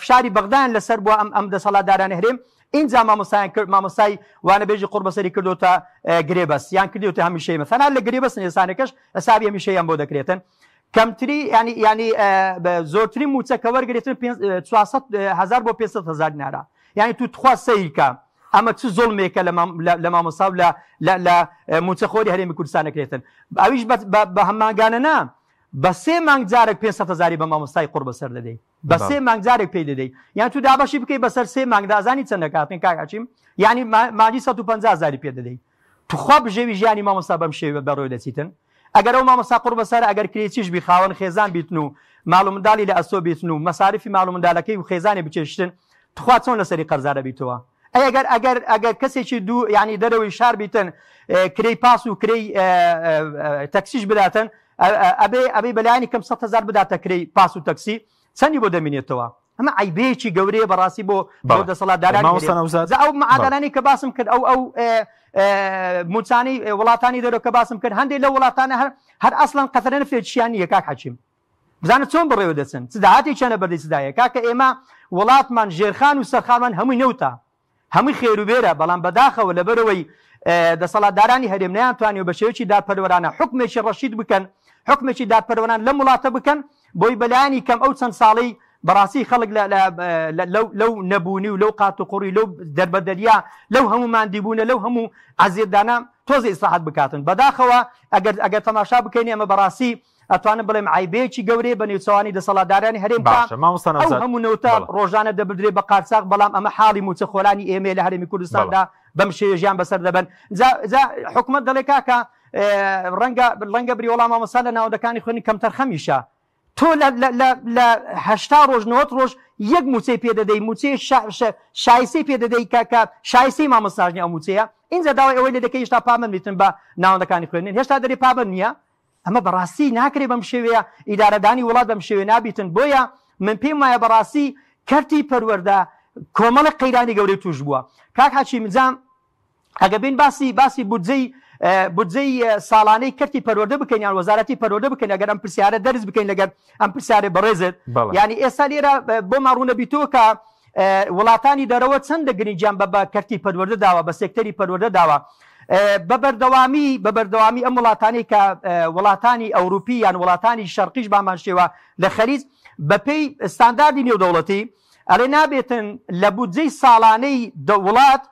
فشاری بەغدایان لەسەر بووە ئەم ئەم دەسەڵاتدارانی هەرێم ئینجا مامۆستایان کرد مامۆستای وانەبێژی قوڕبەسەری کردۆتە گرێبەست یان کردیوتە هەمیشەی مەسەلا لە گرێبەست ئێسانەکەش حسابی هەمیشەیان بۆ دەکرێتن کەمتری ینی ینی زۆرترین موچە کە وەرگێتن 400 هزار بۆ 500 هزار دینارە یعنی تو تخوا سەیرکە ئەمە چ زۆڵمێکە لە مامۆسا و لە موچەخۆری هەرێمی کوردستانەکرێتن ئەویش بە هەمانگانە نا بە سێ مانگ جارێک 500 هزاری بە مامۆستای قوڕ بەسەر دەدەی بە سێ مانگ جارێک پێی دەدەی یان تو دابەشی بکەی بەسەر سێ مانگدا ئەزانی چەند دەکاتن کاک حەکیم یعنی مانگی 150 هزاری پێ دەدەی توخوا بژێوی ژیانی مامۆستا بەم شێوە بەڕێوە دەچیتن ئەگەر ئەو مامۆستا قوڕ بەسەر ئەگەر کرێچیش بی خاوەن خێزان بیتن و ماڵ و منداڵی لە ئەستۆ بیتن و مەساریفی ماڵ و مندالەکەی و خێزانی بچێشتن تخوا چۆن لەسەری قەرزارە بیتەوە ئەی ئەگەر ئەگەر ئەگەر کەسێکی دوو یعنی دەرەوەی شار بیتن کرێی پاس و کرێی تەکسیش بداتن ئەبێ ئەبێ بەلایانی کەم 100 هزار بداتە کرێی پاس و تەکسی چەندی بۆ دەمینێتەوە ئەمە عیبەیەکی گەورەیە بەڕاستی بۆ بۆ دەسەڵاتدارانی ئەو معادلانەی کە باسم کرد ئەو ئەو موچانەی وڵاتانی دەرەوە کە باسم کرد هەندێک لە وڵاتانە هەر هەر ئەسڵەن قەترە نفرێکیان نییە کاک حەکیم بزانە چۆن بەڕێوە دەچن چ داهاتێکیان لە بەردەستدایە کاکە ئێمە وڵاتمان ژێرخان و سەرخانمان هەمووی نەوتە هەمووی خێروبێرە، بەڵام بەداخەوە لەبەرئەوەی دەسەڵاتدارانی هەرێم نەیانتوانیوە بە شێوەیەکی دادپەروەرانە حوکمێکی ڕەشید بکەن، حوکمێکی دادپەروەران لەم وڵاتە بکەن، بۆی بەلایەنی کەم ئەو چەند ساڵەی بەڕاستی خەڵک لەو نەبوونی و لەو قاتوقڕی لەو دەربەدەریە لەو هەموو ماندیبوونە لەو هەموو عەزێتدانە تۆزێ ئیسراحەت بکاتن. بەداخەوە ئەگەر ئەگەر تەماشا بکەین ئێمە بەڕاستی ئەتوانم بڵێم عەیبەیەکی گەورەیە بە نێوچەوانی دەسەڵاتدارانی هەرێم کە باشە مامۆستا ئەو نەوزاد هەموو نەوتە بەڵێ. ڕۆژانە دەبردرێ بە قارچاغ بەڵام ئەمە حاڵی مووچە خۆرانی ئێمەیە لە هەرێمی بەڵێ. کوردستاندا بەم شێوەیە ژیان بەسەر دەبەن جا جا حکومەت دەڵێ کاکە ڕەنگە ڕەنگە بری وەڵا مامۆستا لە ناوەندەکانی خوێندن کەمتەرخەمیشە تۆ لە لە لە لە 80 ڕۆژ 90 ڕۆژ یەک مووچەی پێ دەدەی مووچەیەک شایستەی پێ دەدەی کە کە شایستەی مامۆستاش نیە ئەو مووچەیە ئینجا داوای ئەوەی لێ دەکەی هێشتا پابەند بیتن بە ناوەندەکانی خوێندن هێشتا دەرێ پابەند نییە ئەمە بەڕاستی ناکرێ بەم شێوەیە ئیدارەدانی وڵات بەم شێوەیە نابیتن بۆیە من پێم وایە بەڕاستی کەرتی پەروەردە کۆمەڵێک قەیرانی گەورەی توش بووە کاک حەکیم جا ئەگە بین باسی باسی بودجەی بودجەی ساڵانەی کەرتی پەروەردە بکەین یان وەزارەتی پەروەردە بکەین ئەگەر ئەم پرسیارە دەرز بکەین لەگەر ئەم پرسیارە بەڕێزت یعنی ئێستا لێرە بۆمان ڕوونە بیتەوە کە وڵاتانی دەرەوە چەندە گرنگیان بە بە کەرتی پەروەردە داوە، بە سێکتەری پەروەردە داوە. بە بەردەوامی بە بەردەوامی ئەم وڵاتانەی کە وڵاتانی ئەوروپی یان وڵاتانی شەرقیش بامان شێوە لە خەلیج بە پێی ستانداردی نێودەوڵەتی ئەڵێ نابێتن لە بودجەی ساڵانەی وڵات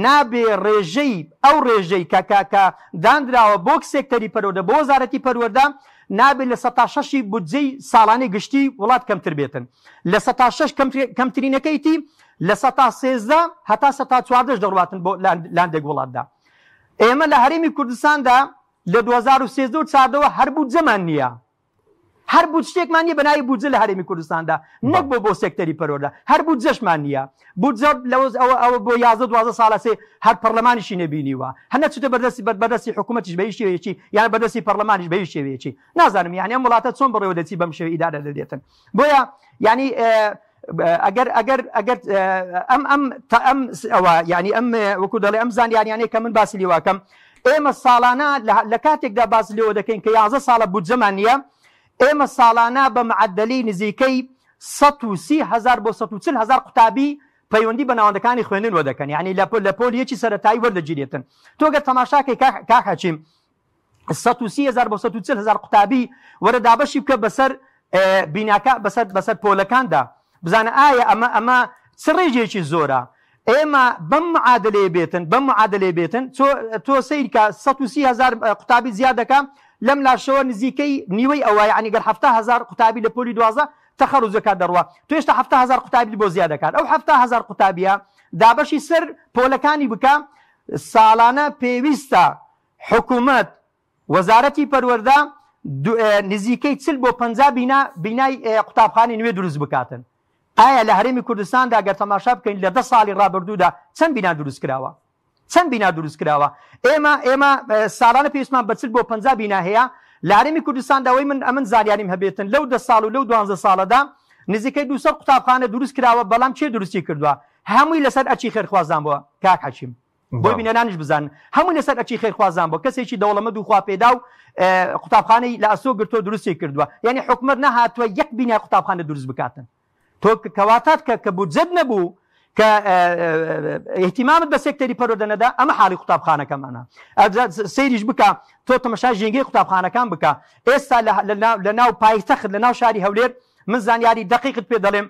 نابێ ڕێژەی ئەو ڕێژەی کە کە کە دانراوە بۆ سێکتەری پەروەردە بۆ وەزارەتی پەروەردە نابێ لە سەتا شەشی بودجەی ساڵانەی گشتی وڵات کەمتر بێتن لە سەتا شەش کەمترینەکەیتی لە سەتا 13 هەتا سەتا چواردەش دەڕواتن بۆ لاندێک وڵاتدا ئێمە لە هەرێمی کوردستاندا لە 2013 و چاردەوە هەر بودجەمان نییە هەر بودجتێکمان نیە بەناوی بودجە لە هەرێمی کوردستاندا نەک بۆ بۆ سێکتەری پەروەردە هەر بودجەشمان نییە بودجە لەوە ئەوە ئەوە بۆ 11 12 ساڵە سێ هەر پەرلەمانیشی نەبینیوە هەر نەچوتە بەردەستی بەردەستی حکوومەتیش بە هیچ شێوەیەکی یان بەردەستی پەرلەمانیش بە هیچ شێوەیەکی نازانم یعنی ئەم وڵاتە چۆن بەڕێوە دەچی بەم شێوە ئیدارە دەدرێتن بۆیە یعنی ئەگەر ئەگەر ئەگەر ئەم ئەم تا ئەم ئەوە یعنی ئەم وەکو دەڵێ ئەم زانیاریانەی کە من باسی لێواکەم ئێمە ساڵانە لە کاتێکدا باس لێوە دەکەین کە 11 ساڵە بودجەمان نییە ئێمە ساڵانە بە معدلی نزیکەی 130 هزار بۆ 140 هزار قوتابی پەیوەندی بە ناوەندەکانی خوێندن وە دەکەن یعنی لە پۆلی یەکی سەرەتایی وەردەگیرێتن تۆ گەر تەماشاکەی کاک حەکیم 130 هزار بۆ 140 هزار قوتابی وەرە دابەشی بکە بەسەر بیناکە بەسەر بەسەر پۆلەکاندا بزانە ئایا ئەمە ئەمە چ ڕێژەیەکی زۆرە ئێمە بەم معادلەیە بێتن بەم معادلەیە بێتن تۆ سەیرکە 130 هزار قوتابی زیاد دەکا لەم لاشەوە نزیکەی نیوەی ئەوە یعنی گەر 70 هزار قوتابی لە پۆلی 12 تەخەڕوج دەکات دەڕوا تۆ هێشتا 70 هزار قوتابی بۆ زیاد دەکات ئەو 70 هزار قوتابیە دابەشی سەر پۆلەکانی بکە. ساڵانە پێویستە حکوومەت وەزارەتی پەروەردە نزیکەی 40 بۆ 50 بینا بینای قوتابخانەی نوێ دروست بکاتن. ئایا لە هەرێمی کوردستاندا گەر تەماشا بکەین لە 10 ساڵی ڕابردوودا چەند بینا دروست کراوە؟ چەند بینا دروست کراوە؟ ئێمە ئێمە ساڵانە پێویستمان بە 40 بۆ 50 بینا هەیە لە هەرێمی کوردستاندا. ئەوەی من ئەمن زانیاریم هەبێتن لەو 10 ساڵ و لەو 12 ساڵەدا نزیکەی 200 قوتابخانە دروست کراوە، بەڵام چێ دروستی کردووە؟ هەمووی لەسەر ئەرکی خێرخوازان بووە کاک حەکیم، بۆی بینەرانیش بزانن هەمووی لەسەر ئەرکی خێرخوازان بووە. کەسێکی دەوڵەمەند و خوا پێدا و قوتابخانەی لە ئەستۆ گرتووە دروستی کردووە، یعنی حکومەت نەهاتووە یەک بینای قوتابخانە دروست بکاتن. تۆ کەواتات کە بودجەت نەبوو کە اهتمامت بە سێکتەری پەروەردە نەدا، ئەمە حاڵی قوتابخانەکەمانە. سەیریش بکە، تۆ تەمەشای ژینگەی قوتابخانەکان بکە ئێستا لە ناو پایتەخت، لە ناو شاری هەولێر. من زانیاری دقیقت پێ دەڵێم،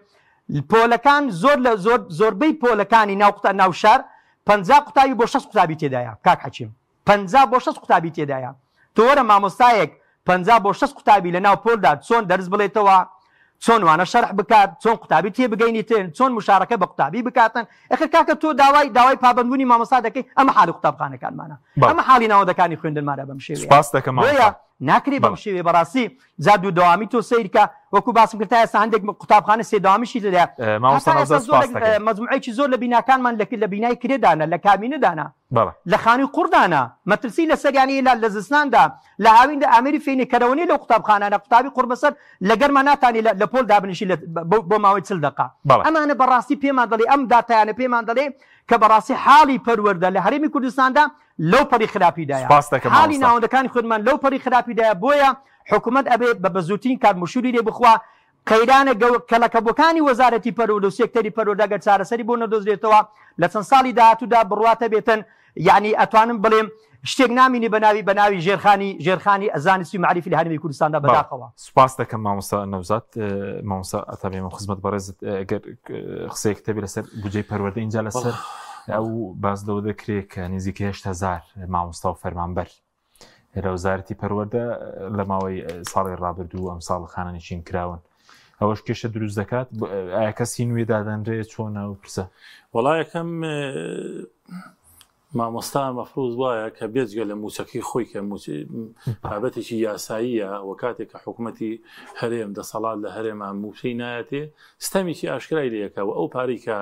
پۆلەکان زۆر لە زۆر زۆربەی پۆلەکانی ناو قوتا ناو شار 50 قوتابی بۆ 60 قوتابی تێدایە کاک حەکیم، 50 بۆ 60 قوتابی تێدایە. تۆ وەرە مامۆستایەک 50 بۆ 60 قوتابی لە ناو پۆلدا چۆن دەرس بڵێتەوە، چۆن وانە شەرح بکات، چۆن قوتابی تێبگەینیتن، چۆن مشارەکە بە قوتابی بکاتن؟ ئەخر کاکە تۆ داوای پابەندبوونی مامۆستا دەکەی، ئەمە حاڵی قوتابخانەکانمانە، ئەمە حاڵی ناوەندەکانی خوێندنمانە بەم شێوەیە. سپاس دەکەم. بۆیە ناکرێ بەم شێوەیە بەڕاستی. جا دوو دەوامی تۆ سەیرکە، وەکو باسم کرد تا ئێستا هەندێک قوتابخانە سێ دەوامیشی تێدایە. مامۆستا نەوزاد سپاس دەکەم. مەجموعەیەکی زۆر لە بیناکانمان لە بینای کرێدانە، لە کابینەدانە، لە خانووی قوڕدانە، مەترسی لەسەریان هەیە لە زستاندا، لە هاویندا ئامێری فێنکەرەوە نییە لەو قوتابخانانە، قوتابی قوڕ بەسەر لە گەرما ناتانی لە پۆل دابنیشی بۆ ماوەی 40 دقە. ئەمانە بەڕاستی پێمان دەڵێ، ئەم داتایانە پێمان دەڵێ کە بەڕاستی حاڵی پەروەردە لە هەرێمی کوردستاندا لەو پەڕی خراپیدایە، حاڵی ناوەندەکانی خوێندمان لەو پەڕی خراپیدایە. بۆیە حکوومەت ئەبێ بە بەزووترین کات مشوری لێ بخوا. قەیرانە کەڵەکەبووەکانی وەزارەتی پەروەردە و سێکتەری پەروەردە گەر چارەسەری بۆ نەدۆزرێتەوە لە چەند ساڵی داهاتوودا بڕواتە بێتن، یعنی ئەتوانم بڵێم شتێک نامینی بە ناوی ژێرخانی زانستی و مەعریفی لە هەرێمی کوردستاندا بەداخەوە. سپاس دەکەم مامۆستا نەوزاد. مامۆستا ئەتابێمە خزمەت بەڕێزت، ئەگەر قسەیەک تەبی لەسەر بودجەی پەروەردە، اینجا لەسەر ئەو باز لەوە دەکرێت کە نزیکەی 8000 مامۆستا و فەرمانبەر لە وەزارەتی پەروەردە لە ماوەی ساڵی ڕابردوو ئەم ساڵ خانەنشین کراون، ئەوەش کێشە دروست دەکات. ئایا کەسی نوێ دادەنرێ؟ چۆنە و پرسە؟ وەڵا یەکەم مامۆستا مەفروز وایە کە بێجگە لە موچەکەی خۆی کە بابەتێکی یاساییە و کاتێک کە حکوومەتی هەرێم دەسەڵات لە هەرێما موچەی نایەتێ ستەمێکی ئاشکرای لەکە و ئەو پارەی کە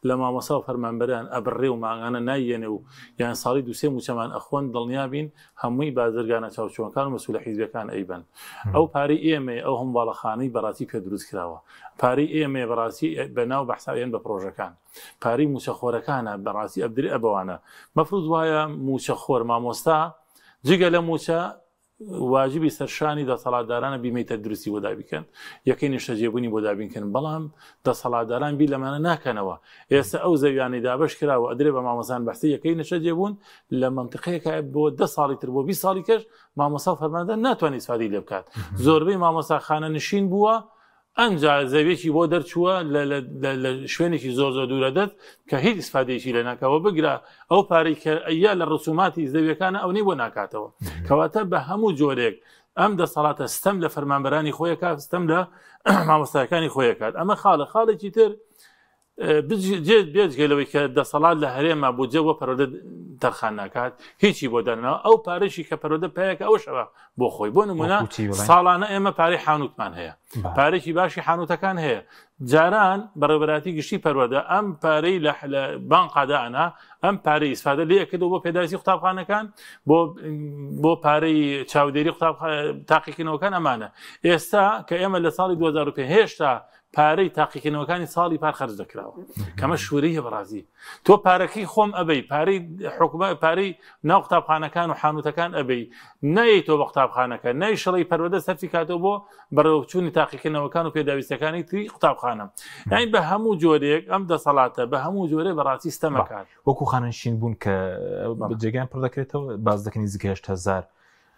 لە مامۆستا و فەرمانبەران ئەبڕێ و مانگانە نایەنێ و یان ساڵی دوسێ موچەمان ئەخۆن، دڵنیابین هەمووی بازرگانە چاوچۆنەکان و مەسولە حیزبەکان ئەیبەن. ئەو پارەی ئێمەیە، ئەو هەموو باڵەخانەی بەڕاستی پێ دروست کراوە پارەی ئێمەیە، بەڕاستی بە ناو بەحساویان بە پرۆژەکان پارەی موچەخۆرەکانە، بەڕاستی ئەبدرێ ئەبەوانە. مەفروض وایە موچەخۆر مامۆستا جگە لە موچە واجبی سەرشانی دەسەڵاتدارانە بیمەی تەندروستی بۆ دابینکەن، یەکەی نیشتەجێبوونی بۆ دابینکەن، بەڵام دەسەڵاتداران بیر لەمانە ناکەنەوە. ئێستا ئەو زەویانەی دابەش کراوە ئەدرێ بە مامۆستان بەحسی یەکەی نیشتەجێبوون لە منطقەیەکە بۆ 10 ساڵی تر بۆ 20 ساڵی کەش مامۆستا و فەرماندە ناتوانێت ئیسفادەی لێ بکات. زۆربەی مامۆستا خانەنشین بووە، ئەنجا زەویەکی بۆ دەرچووە لە شوێنێکی زۆر زۆر دوورە دەست کە هیچ ئیسفادەیەکی لێ ناکەوە، بگرە ئەو پارەی کە ئەیا لە ڕسوماتی زەویەکانە ئەو نەی بۆ ناکاتەوە. کەواتە بە هەموو جۆرێک ئەم دەسەڵاتە ستەم لە فەرمانبەرانی خۆیەکات، ستەم لە مامۆستاکانی خۆیەکات. ئەمە خاڵە. خاڵێکی تر بێجگە لەوەی کە دەسەڵات لە هەرێما بودجە بۆ پەروەردە تەرخان ناکات، هیچی بۆ دانەوە، ئەو پارەشی کە پەروەردە پایەکە ئەوشەوە بۆ خۆی. بۆ نمونە ساڵانە ئێمە پارەی حانوتمان هەیە، پارێکی باشی حانوتەکان هەیە. جاران بەڕێوەبەراتی گشتی پەروەردە ئەم پارەی لە بانقادا ئەنا، ئەم پارەی ئیسفادە لێ کردەوە بۆ پێداویستی قوتابخانەکان، بۆ پارەی چاودێری قوتاب تاقیکردنەوەکان ئەمانە. ئێستا کە ئێمە لە ساڵی 2005 هێشتا پارەی تاقیکردنەوەکانی ساڵی پار خەرج دەکراوە، کەمە شوورەیە بەڕازی. تۆ پارەکەی خۆم ئەبەی، پارەی حکومە، پارەی ناو قوتابخانەکان و حانوتەکان ئەبەی، نەیەی تۆ بە قوتابخانەکە، نەی شڵی پەروەردە سەرفی کاتەوە بۆ بەڕێوەچوونی تاقیکردنەوەکان و پێداویستەکانی تری قوتابخانە. یعنی بە هەموو جۆرێک ئەم دەسەڵاتە بە هەموو جۆرێ بەڕاستی ستەمەکات. وەکو خانەنشین بوون کە جێگایان پڕ دەکرێتەوە، باز دەکەنی نزیکە 8000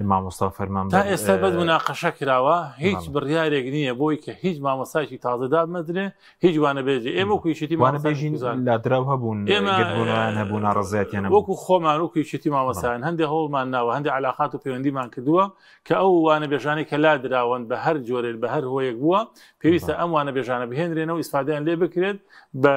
مامۆستا و فەرمان تا ئێستا بەس مناقەشە کراوە هیچ بڕیارێک نییە بۆی کە هیچ مامۆستایەکی تازە دابمەزرێ هیچ وانەبێژی ئێمە وەکو یەکێتی وانەبێژین لادراو هەبوون ئێمە گردبوونەوەیان هەبوو ناڕەزایەتیان هەبوو وەکو خۆمان وەکو یەکێتی مامۆستایان هەندێک هەوڵمان ناوە هەندێک علاقات و پەیوەندیمان کردووە کە ئەو وانەبێژانەی کە لادراون بە هەر جۆرێک بە هەر هۆیەک بووە پێویستە ئەم وانەبێژانە بهێنرێنەوە ئیسفادەیان لێ بکرێت بە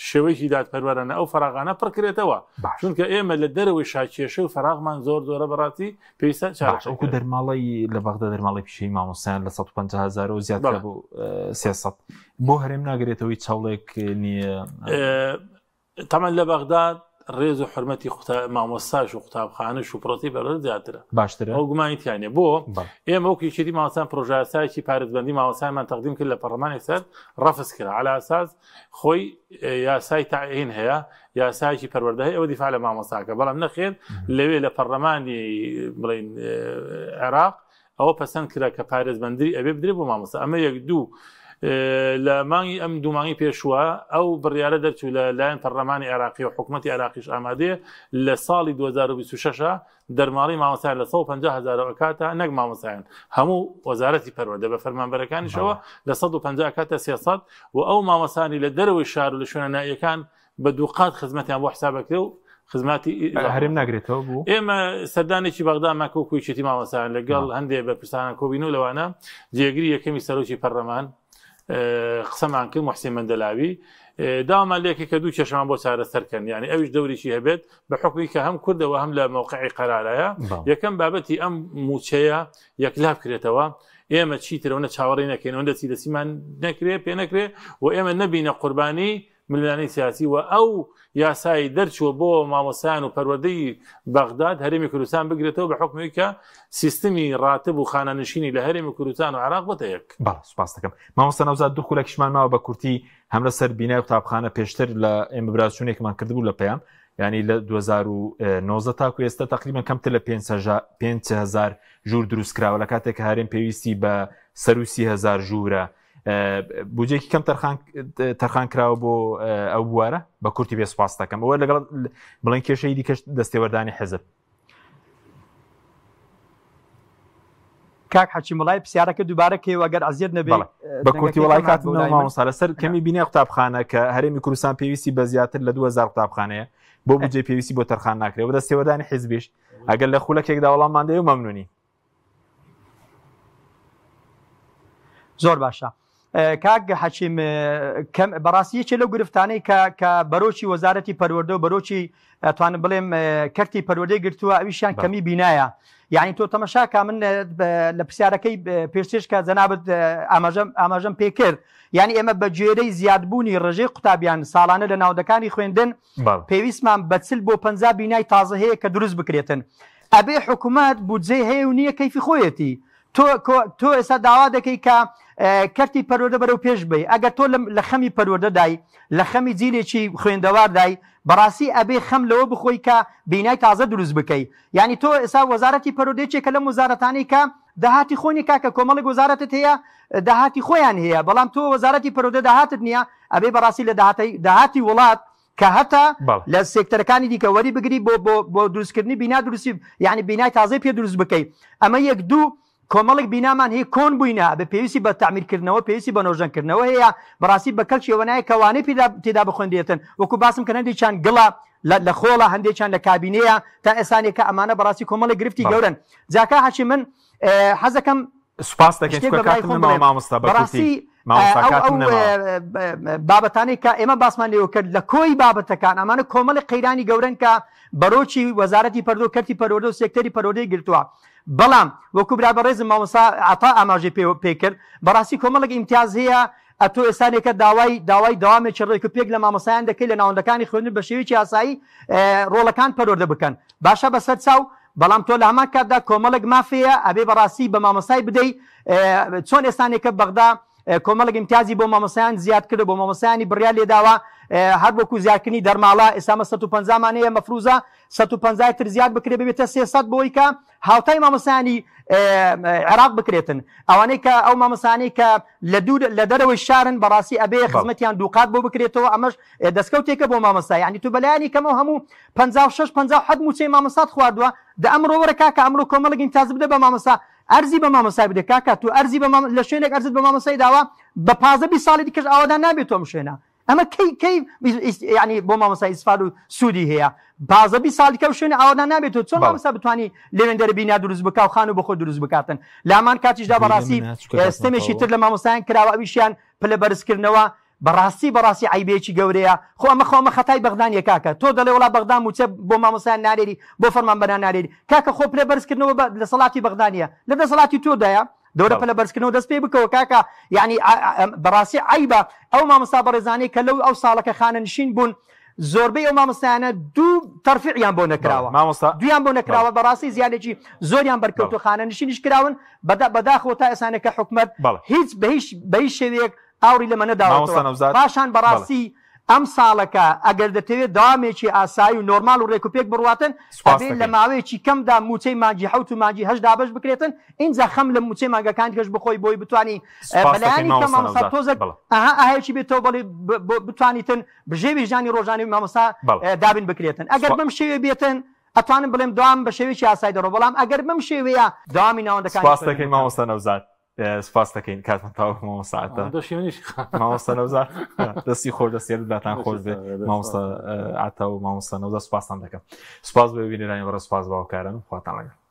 شێوەیەکی دادپەروەرانە ئەو فەراغانە پڕکرێتەوە چونکە ئێمە لە دەرەوەی شار کێشە و فەراغمان زۆر زۆرە بەڕاستی پێویستە چارەسەر وەکو دەرماڵەی لە بەغدا دەرماڵەی پیشەی مامۆستایان لە 150 هەزارەوە زیاد بۆ 300 بۆ هەرێم ناگرێتەوەی چاوڵێک نییە تەمان لە بەغداد ڕێز و حرمەتی مامۆستاش و قوتابخانەش و پرۆسی بەرەر زیاترە باشترە ئەو گومانی تیانە بۆ ئێمە وەکو یەکێتی مامۆستان پرۆژاسایکی پارێزبەندی مامۆستایمان تەقدیم کرد لە پەرلەمانی سەر ڕەفز کرا على ئەساس خۆی یاسای تەعین هەیە یاسایکی پەروەردە هەیە ئەوە دیفاع لە مامۆستاکە بەڵام نەخێر لەوێ لە پەرلەمانی بڵین عێراق ئەوە پەسەند کرا کە پارێزبەندری ئەبێ بدرێ بۆ مامۆستا ئەمە یەک دوو لە مانگی ئەم دوو مانگی پێشووە ئەو بڕیارە دەرچوو لە لایەن پەرلەمانی عێراقی و حکوومەتی عێراقیش ئامادەیە لە ساڵی 2026 دەرماڵی مامۆستایان لە 150 هەزارەوە ئەکاتە نەک مامۆستایان هەموو وەزارەتی پەروەردە بە فەرمانبەرەکانیشەوە لە 150 ئەکاتە 300 و ئەو مامۆستانی لە دەرەوەی شار و لە شوێنە نائیەکان بە دووقات خزمەتیان بۆ حساب ئەکرێ و خزمەتی هەرێم ناگرێتەوە بوو ئێمە سەردانێکی بەغدامان کۆ کویچێتی مامۆستایان لەگەڵ هەندێک بەرپرسانە کۆبین و لەوانە جێگری یەکەمی سەرۆکی پەرلەمان قسەمان کرد محسین مەندەلاوی داوامان لێکی کە دوو کێشەمان بۆ چارەسەرکەن یعنی ئەویش دەوریی هەبێت بە حکومی کە هەم کوردەوە هەم لە مەوقعی قەرارایە یەکەم بابەتی ئەم موچەیە یەکلا بکرێتەوە ئێمە چیترەوە چاوەڕێ نەکەین دەستی دەسیمان نەکرێ پێ نەکرێ و ئێمە نەبینە قوربانی ململانێی سیاسی و ئەو یاسای دەرچووە بۆ مامۆستایان و پەروەردەی بەغداد هەرێمی کوردستان بگرێتەوە بە حوکمی کە سیستمی ڕاتب و خانەنشینی لە هەرێمی کوردستان و عێراق بۆتە یەک. بەڵێ سوپاس دەکەم مامۆستا نەوزاد دوو خولەکیشمان ماوە بە کورتی هەم لەسەر بینای قوتابخانە پێشتر لە ئێمە براچوونێکمان کردبوو لە پەیام ینی لە 2009 تاکو ئێستا تقریبا کەمتر لە 5000 ژوور دروست کراوە لە کاتێک کە هەرێم پێویستی بە سەروسی هزار ژوورە بودجەیەکی کەم تەرخان تەرخان کراوە بۆ ئەو بوارە بە کورتی بێ سوپاس دەکەم ئەوە لەگەڵ بڵێن کێشەی دیکەش دەستێوەردانی حزب کاک حەکیم وڵای پرسیارەکە دووبارە کەیەوە گەر ئەزیەت نەبێ بە کورتی وڵای کاتم مامۆستا لەسەر کەمی بینای قوتابخانە کە هەرێمی کوردستان پێویستی بە زیاتر لە 2000 قوتابخانەیە بۆ بودجەی پێویستی بۆ تەرخان ناکرێت و دەستێوەردانی حزبیش ئەگەر لە خولەکێکدا وەڵاممان دەی و مەمنونی زۆر باشە کاک حەکیم کەم بەڕاستی یەکێ لەو گرفتانەی کە کە بەرۆکی وەزارەتی پەروەردە و بەرۆکی ئەتوانم بڵێم کەرتی پەروەردەی گرتووە ئەویشیان کەمی بینایە یعنی تۆ تەمەشا کا من لە پرسیارەکەی پێشترش کە جەنابت ئاماژەم ئاماژەم پێ کرد یعنی ئێمە بە گوێرەی زیادبوونی ڕێژەی قوتابیان ساڵانە لە ناوەندەکانی خوێندن پێویستمان بە 40 بۆ 50 بینای تازە هەیە کە دروست بکرێتن ئەبێ حکومەت بودجەی هەیە و نییە کەیفی خۆیەتی تۆ تۆ ئێستا داوا دەکەی کە کەرتی پەروەردە بەرەو پێش بی ئەگەر تۆ لە خەمی پەروەردەدای لە خەمی جیلێکی خوێندەواردای بەڕاستی ئەبێ خەم لەوە بخۆی کە بینای تازە دروست بکەی یعنی تۆ ئێستا وەزارەتی پەروەردە یەکێکە لەم وەزارەتانەی کە داهاتی خۆی نیە کاکە کۆمەڵێک وەزارەتت هەیە داهاتی خۆیان هەیە بەڵام تۆ وەزارەتی پەروەردە داهاتت نییە ئەبێ بەڕاستی لە داهاتی وڵات کە هەتا لە سێکتەرەکانی دیکە وەری بگری بۆ بۆ بۆ دروستکردنی بینا دروستی یعنی بینای تازەی پێ دروست بکەی ئەمە یەک دوو کۆمەڵێک بینامان هەیە کۆن بووینە بە پێویستی بە تعمیرکردنەوە پێویستی بە نۆژەنکردنەوە هەیە بەڕاستی بە کەلکی ئەوە نایە کە وانەی پێدا تێدا بخوێندرێتن وەکو باسم کە هەندێکیان گڵە لە خۆڵە هەندێکیان لە کابینەیە تا ئێسانێکە ئەمانە بەڕاستی کۆمەڵێک گرفتی گەورەن جاکا حەچی من حەزەکەم سوپاس دەکەین شتێک چونکە بە برای کاتم خۆم نەماوە بڵێم مامۆستا بە کورتی بەڕاستی مامۆستا ئەو کاتم ئەو نەماوە بابەتانەی کە ئێمە باسمان لێوە کرد لە کۆی بابەتەکان ئەمانە کۆمەڵی قەیرانی گەورەن کە بەرۆکی وەزارەتی پەروەردە و کەرتی پەروەردە و سێکتەری پەروەردەی گرتووە بەڵام وەکو برا بەڕێزم مامۆستا عەتا ئاماژەی پێ پێ کرد بەڕاستی کۆمەڵێک ئیمتیاز هەیە ئەتۆ ئێستانێکە داوای داوای دەوامێکی ڕێک و پێک لە مامۆستایان دەکەی لە ناوەندەکانی خوێندن بە شێوەیەکی ئاسایی ڕۆڵەکان پەروەردە بکەن باشە بەسەر چاو بەڵام تۆ لە هەمان کاتدا کۆمەڵێک ماف هەیە ئەبێ بەڕاستی بە مامۆستای بدەی چۆن ئێستانێکە بەغدا کۆمەڵێک ئیمتیازی بۆ مامۆستایان زیاد کردو بۆ مامۆستایانی بڕیار لێداوە. هەر وەکو زیادکردنی دەرماڵە ئێستا ئەمە 150 مان هەیە مەفروزە 150 تر زیاد بکرێ ببێتە 300 بۆی کە هاوتای مامۆستایانی عێراق بکرێتن ئەوانەی کە ئەو مامۆستایانەی کە لە دوور لە دەرەوەی شارن بەڕاستی ئەبێ خزمەتیان دووقات بۆ بکرێتەوە ئەمەش دەستکەوتێکە بۆ مامۆستا یعنی تو بەلایانی کەمەوە هەموو 56 57 موچەی مامۆستات خواردووە دە ئەمڕۆ وەرە کاکە ئەمڕۆ کۆمەڵێک ئیمتیاز بدە بە مامۆستا ئەرزی بە مامۆستای بدە کاکە تو ئەرزی بە لە شوێنێک ئەرزت بە مامۆستای داوە بە پازە 20 ساڵی دیکەش ئاوادان نابێت تۆ ئەم شوێنە ئەمە کەی کەی یعنی بۆ مامۆستا ئیسفاد و سوودی هەیە پازە 20 ساڵی کە شوێنە ئاوادان نابێت تۆ چۆن مامۆستا بتوانی لەوێندەرە بینا دروست بکا و خانوو بۆ خۆی دروست بکاتن لامان کاتیشدا بەڕاستی ستەمێکی تر لە مامۆستایان کراوە ئەویشیان پلە بەرزکردنەوە بەڕاستی بەڕاستی عەیبەیەکی گەورەیە خۆ ئەمە خۆ ئەمە خەتای بەغدا نیە کاکە تۆ دەڵێ وەڵا بەغدا موچە بۆ مامۆستایان نانێری بۆ فەرمانبەران نانێری کاکە خۆ پلە بەرزکردنەوە بە دەسەڵاتی بەغدا نیە لە دەسەڵاتی تۆدایە دەورە پلە بەرزکردنەوە دەست پێ بکەوە کاکە یعنی بەڕاستی عەیبە ئەو مامۆستا بەڕێزانەی کە لەو ئەو ساڵەکە خانەنشین بوون زۆربەی ئەو مامۆستایانە دوو تەرفیعیان بۆ نەکراوە مامۆستا دویان بۆ نەکراوە بەڕاستی زیانێکی زۆریان بەرکەوتو خانەنشینیش کراون بەداخەوە تا ئێسانەکە حکومەت هیچ بە هیچ بە هیچ شێوەیەک ئاوڕی لەمە نەداوەتەوە. پاشان بەڕاستی ئەم ساڵەکە ئەگەر دەتەوێت دەوامێکی ئاسایی و نۆرماڵ و ڕێکوپێک بڕواتن ئەبێ لە ماوەیەکی کەمدا مووچەی مانگی حەوت و مانگی هەشت دابەش بکرێتن ئینجا خەم لە مووچەی مانگەکانی دیکەش بخۆی بۆی بتوانی بەلایەنی کەم مامۆستا تۆزێک ئەها ئاهێکی بێتەوە بەڵێ بتوانیتن بژێوی ژیانی ڕۆژانەی مامۆستا دابین بکرێتن ئەگەر بەم شێوەیە بێتن ئەتوانم بڵێم دەوام بە شێوەیەکی ئاسایی دەڕۆ بەڵام ئەگەر بەم شێوەیە دەوامی ناوەندەکانی سپاس دەکەین مامۆستا نەوزاد. سپاس دەکەین کاتمان تاوە مامۆستا عەتا مامۆستا نەوزاد دەستی خۆش دەستی لاتان خۆش بێ مامۆستا عەتا و مامۆستا نەوزاد سپاستان دەکەم سپاس بۆ بینەرانی بەڕێز سپاس باوکاران خواتان لەگەڵ.